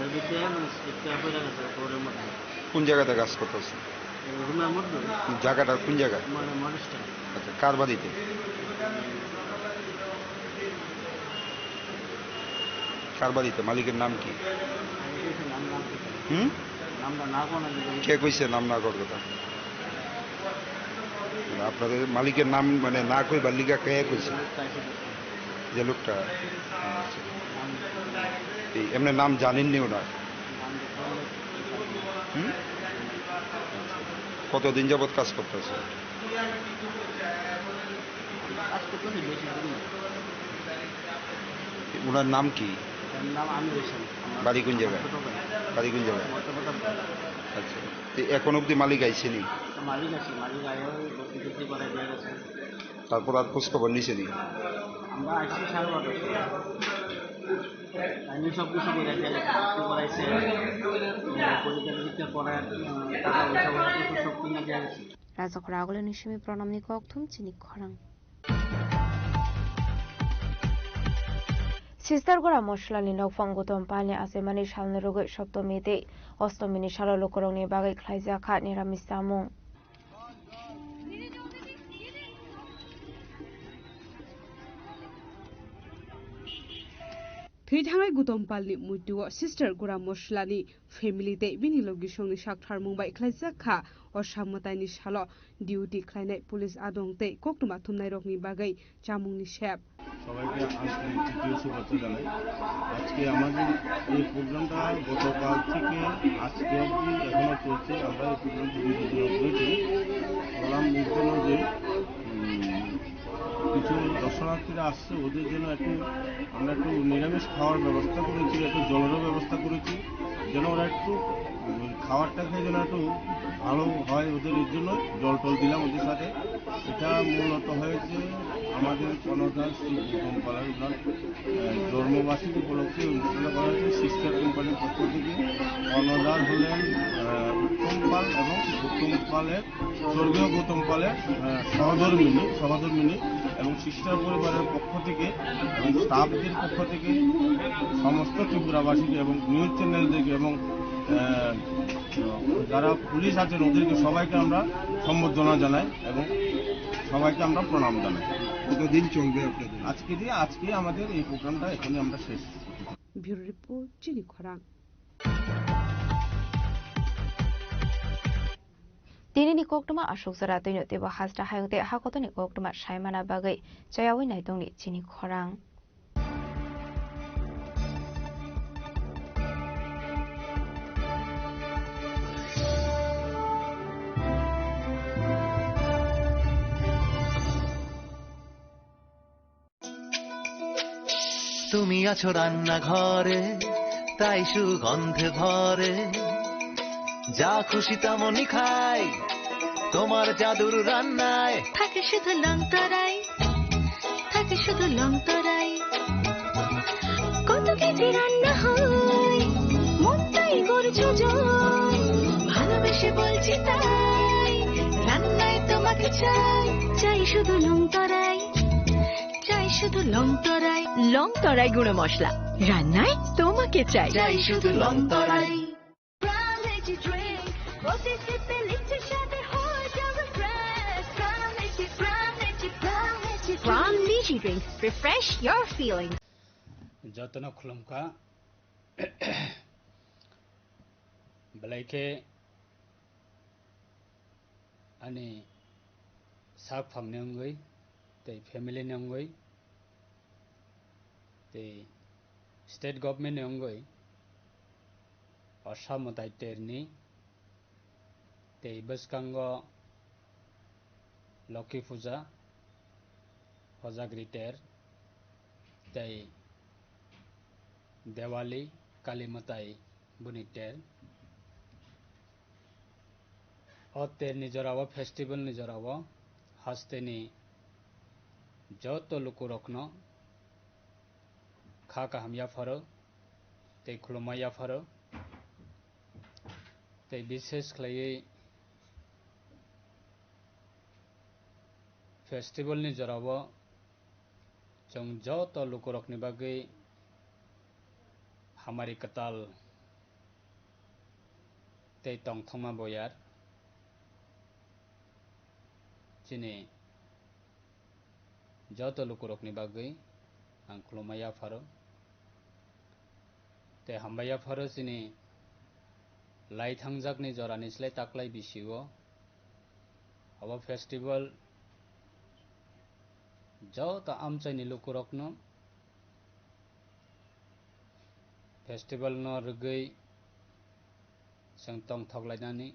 এর ভিতরে, মানে, স্লিপটা পড়ে গেছে ফ্লোরের মধ্যে। কোন জায়গাতে কাজ করতেছে? এই রুমের মধ্যে। জায়গাটা কোন জায়গা? মানে, মডেস্টাইল। আচ্ছা, কার বাড়িতে? কার বাড়িতে? মালিকের নাম কি? হুম? কে কইছে নাম না করার কথা? আপনাদের মালিকের নাম, মানে, না কইবার লিগা কে কইছে? যে লোকটা। আচ্ছা। এই এমনি নাম জানেননি ওনার? হুম? কতদিন যাবত কাজ করতেছে? কাজ করতেছি বেশি দিন না। ওনার নাম কি? তার নাম আমির হোসেন। আমার, বাড়ি কোন আমার জায়গায়? ছোট ভাই। বাড়ি কোন জায়গায়? মধ্যপ্রতাপগড়। আচ্ছা। তো এখন অবধি মালিক আইসেনি? মালিক আছে, মালিক আয় ওই বস্তি টস্তি করে দিয়ে গেছে। তারপর আর খোঁজ খবর নিছে নি? আমরা আসছি সাড়ে বারোটার সময়। আমি সব কিছু করে গেলে করাইছে, পরীক্ষা টরীক্ষা করার, আহ, টাকা পয়সা ওরা তো সব কিনা দিয়ে আসছি। Rajakhor agulini simi pranamni kokthum chini khorang. Sister Gora Moslani nokphang Gotom Palni achaimani salni rwgwi Soptomi tei Ostomini salo lukurokni bagwi khlaijak kha niramis chamung. Thwi thangnai Gotom Palni muitu o Sister Gora Moslani family tei bini logisongni saktharmung bai khlaijak kha o samwtaini salo duty khlainai police adong tei koktwma thumnairokni bagwi chamungni sep. সবাইকে আন্তরিক তৃতীয় শুভেচ্ছা জানাই। আজকে আমাদের এই প্রোগ্রামটা গতকাল থেকে আজকে অবধি এখনো চলছে। আমরা এই প্রোগ্রামটি দুই দিন ধরে করেছি। বললাম এই জন্য যে, উম, কিছু দর্শনার্থীরা আসছে, ওদের জন্য একটু, আমরা একটু নিরামিষ খাওয়ার ব্যবস্থা করেছি, একটু জলেরও ব্যবস্থা করেছি, যেন ওরা একটু, উম, খাবারটা খেয়ে যেন একটু ভালো হয় ওদের, এর জন্য জল টল দিলাম ওদের সাথে। এটা মূলত হয়েছে আমাদের কর্ণধার শ্রী গৌতম পালের ওনার, আহ, জন্মবার্ষিকী উপলক্ষে অনুষ্ঠানটা করা হয়েছে সিস্টার কোম্পানির পক্ষ থেকে। কর্ণধার হলেন, আহ, উত্তম পাল এবং উত্তম পালের, স্বর্গীয় গৌতম পালের, আহ, সহধর্মিনী, সহধর্মিনী এবং সিস্টার পরিবারের পক্ষ থেকে এবং স্টাফদের পক্ষ থেকে সমস্ত ত্রিপুরাবাসীকে এবং নিউজ চ্যানেলদেরকে এবং, আহ, যারা পুলিশ আছেন ওদেরকে সবাইকে আমরা সম্বর্ধনা জানাই এবং সবাইকে আমরা প্রণাম জানাই। কতদিন চলবে আপনাদের? আজকে দিয়ে, আজকে আমাদের এই প্রোগ্রামটা এখানে আমরা শেষ করতে চাই। Bureau report, Chini Khorang. Tinini koktwma aswk jora twino teibo hasta hayung tei hakotoni koktwma saimana bagwi chayaui naitongni chini khorang. তুমি আছো রান্নাঘরে, তাই সুগন্ধে ভরে। যা খুশি তেমনই খাই, তোমার জাদুর রান্নায়। থাকে শুধু লং তরাই, থাকে শুধু লং তরাই। কত কেজি রান্না হয়, মনটাই করছো জয়। ভালোবেসে বলছি তাই, রান্নায় তোমাকে চাই, চাই শুধু লং তরাই। চাই শুধু লং তরাই, লং তরাই গুঁড়ো মশলা, রান্নায় তোমাকে চাই। চাই শুধু লং তরাই। Prime Energy Drink, প্রতি সিপে লিচ্ছে স্বাদে হয়ে যাবে fresh। Prime Energy, Prime Energy, Prime Energy Drink. Prime Energy Drink, refresh your feelings. Jotono khulumkha. Belai khe ani sak phangni wngwi tei family ni wngwi tei state government ni wngwi Assam mwtai terni tei bwskango Lokhi Puja, Hojagri ter tei Diwali, Kali mwtai boni ter. O terni jorao, festival ni jorao hasteni joto lukurokno kha kaham yapharo tei khulumma yapharo tei bishesh khlaiwi festival ni jorao chwng joto lukurokni bagwi hamari kwtal tei tongthokma boyar chini joto lukurokni bagwi ang khulumma yapharo tei hambai yapharo chini lai thangjakni jorani slai taklai bisio abo festival joto amchaini lukurokno festival no rwgwi chwng tongthok lainani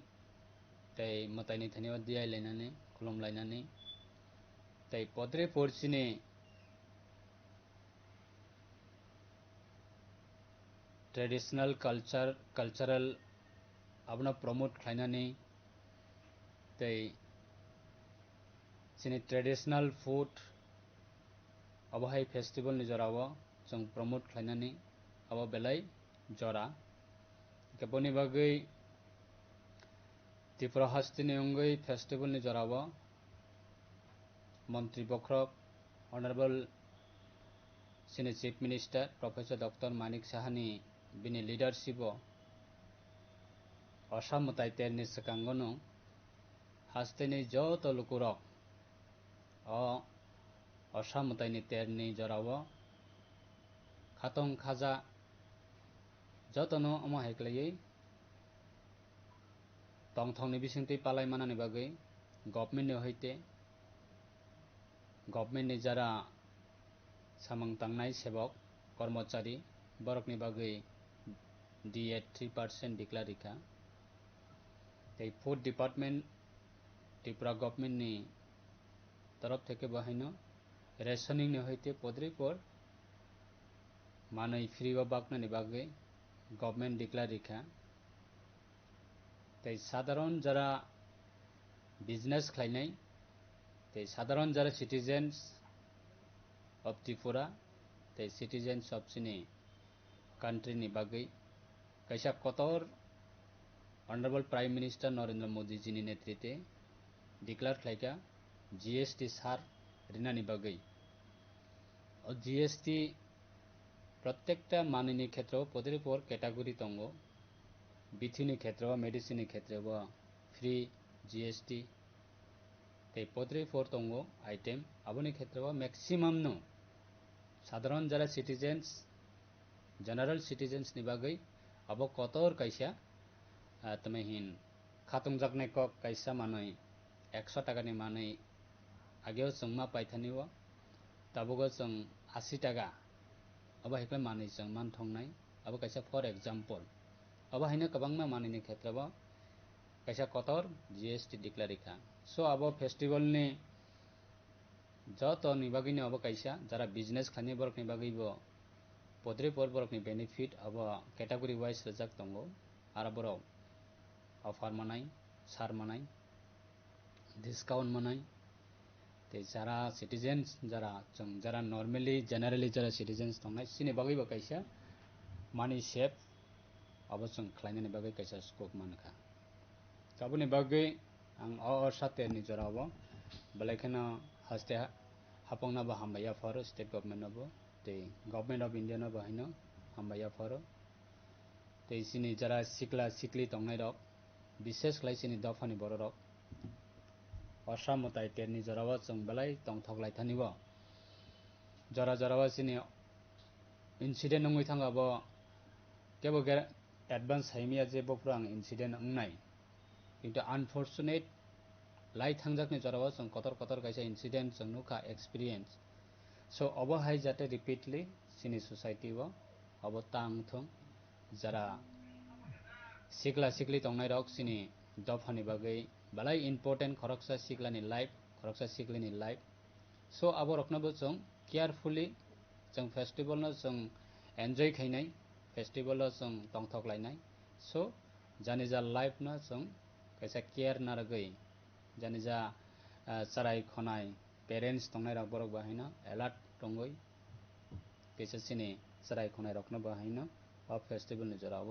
tei mwtaini thani o diyai lainani khulum lainani tei podre porchini traditional culture, cultural abono promote khlainani tei Chini traditional food obo hai festival ni jora o chwng promote khlainani abo belai jora. Hwnkhe boni bagwi Tripura hasteni wngwi festival ni jora o Montri Bokhorok Honorable chini Chief Minister Professor Doctor Manik Sahani bini leadership o Osa mwtai terni swkango no hasteni joto lukurok o Osa mwtaini terni jorao khatong khaja jotono omo hai khlaiwi tongthokni bisingtwi palai manani bagwi government ni hoite government ni jara samung tangnai sebok kormochari borokni bagwi D A three percent declare rikha. Tei food department Tripura government ni torof theke bo haino rationing ni hoite podripor manwi free o baknani bagwi government declare rikha. Tei sadharon jara business khlainai, tei sadharon jara citizens of Tripura, tei citizens of chini country ni bagwi kaisa kotor Honorable Prime Minister Narendra Modi ji ni netrite declare khlaikha G S T sar rinani bagwi. O G S T protekta manwini khetreo podripor category tongo. Bithi ni khetreo, medicine ni khetreo free G S T. Tei podripor tongo item, aboni khetreo maximum no sadharon jara citizens, general citizens ni bagwi abo kotor kaisa, ah, tamo hin khatungjaknai kok kaisa manwi ekso taka ni manwi ageo chwng ma paithani o, tabuk o chwng asi taka, abo hai khe manwi chwng man thongnai, abo kaisa for example. Abo haino kwbangma manwi ni khetreo kaisa kotor G S T declare rikha. So abo festival ni joto ni bagwi no abo kaisa, jara business khlainai borok ni bagwi bo podripor borok ni benefit abo category wise rijak tongo. Aro borok offer manai, sar manai, discount manai. Tei jara citizens, jara chwng, jara normally, generally jara citizens tongnai, chini bagwi bo kaisa money save abo chwng khlainani bagwi kaisa scope mankha. Aboni bagwi ang o, o saterni jorao belai kheno haste ha-, hapokno bo hambai yapharo state government no bo, tei government of India no bo haino hambai yapharo. Tei chini jara sikla sikli tongnai rok, bishes khlai chini dophani borok rok, Osa mwtai terni jorao chwng belai tongthok lai thani bo. Jora jorao chini incident wngwi thangkha bo, kebo ge advance saimya je bophuru ang incident wngnai. Kintu unfortunate lai thangjakni jorao chwng kotor kotor kaisa incident chwng nukha, experience. So obo hai jate repeatly chini society o obo tang thung, jara sikla sikli tongnai rok chini dophani bagwi belai important, khoroksa siklani life, khoroksa siklini life. So abo rokno bo chwng carefully chwng festival no chwng enjoy khainai, festival o chwng tongthok lainai. So jani ja life no chwng kaisa care narwgwi, jani ja, ah, chwrai khonai parents tongnai rok borok bo haino alert tongwi kaisa chini chwrai khonai rokno bo haino o festival ni jora o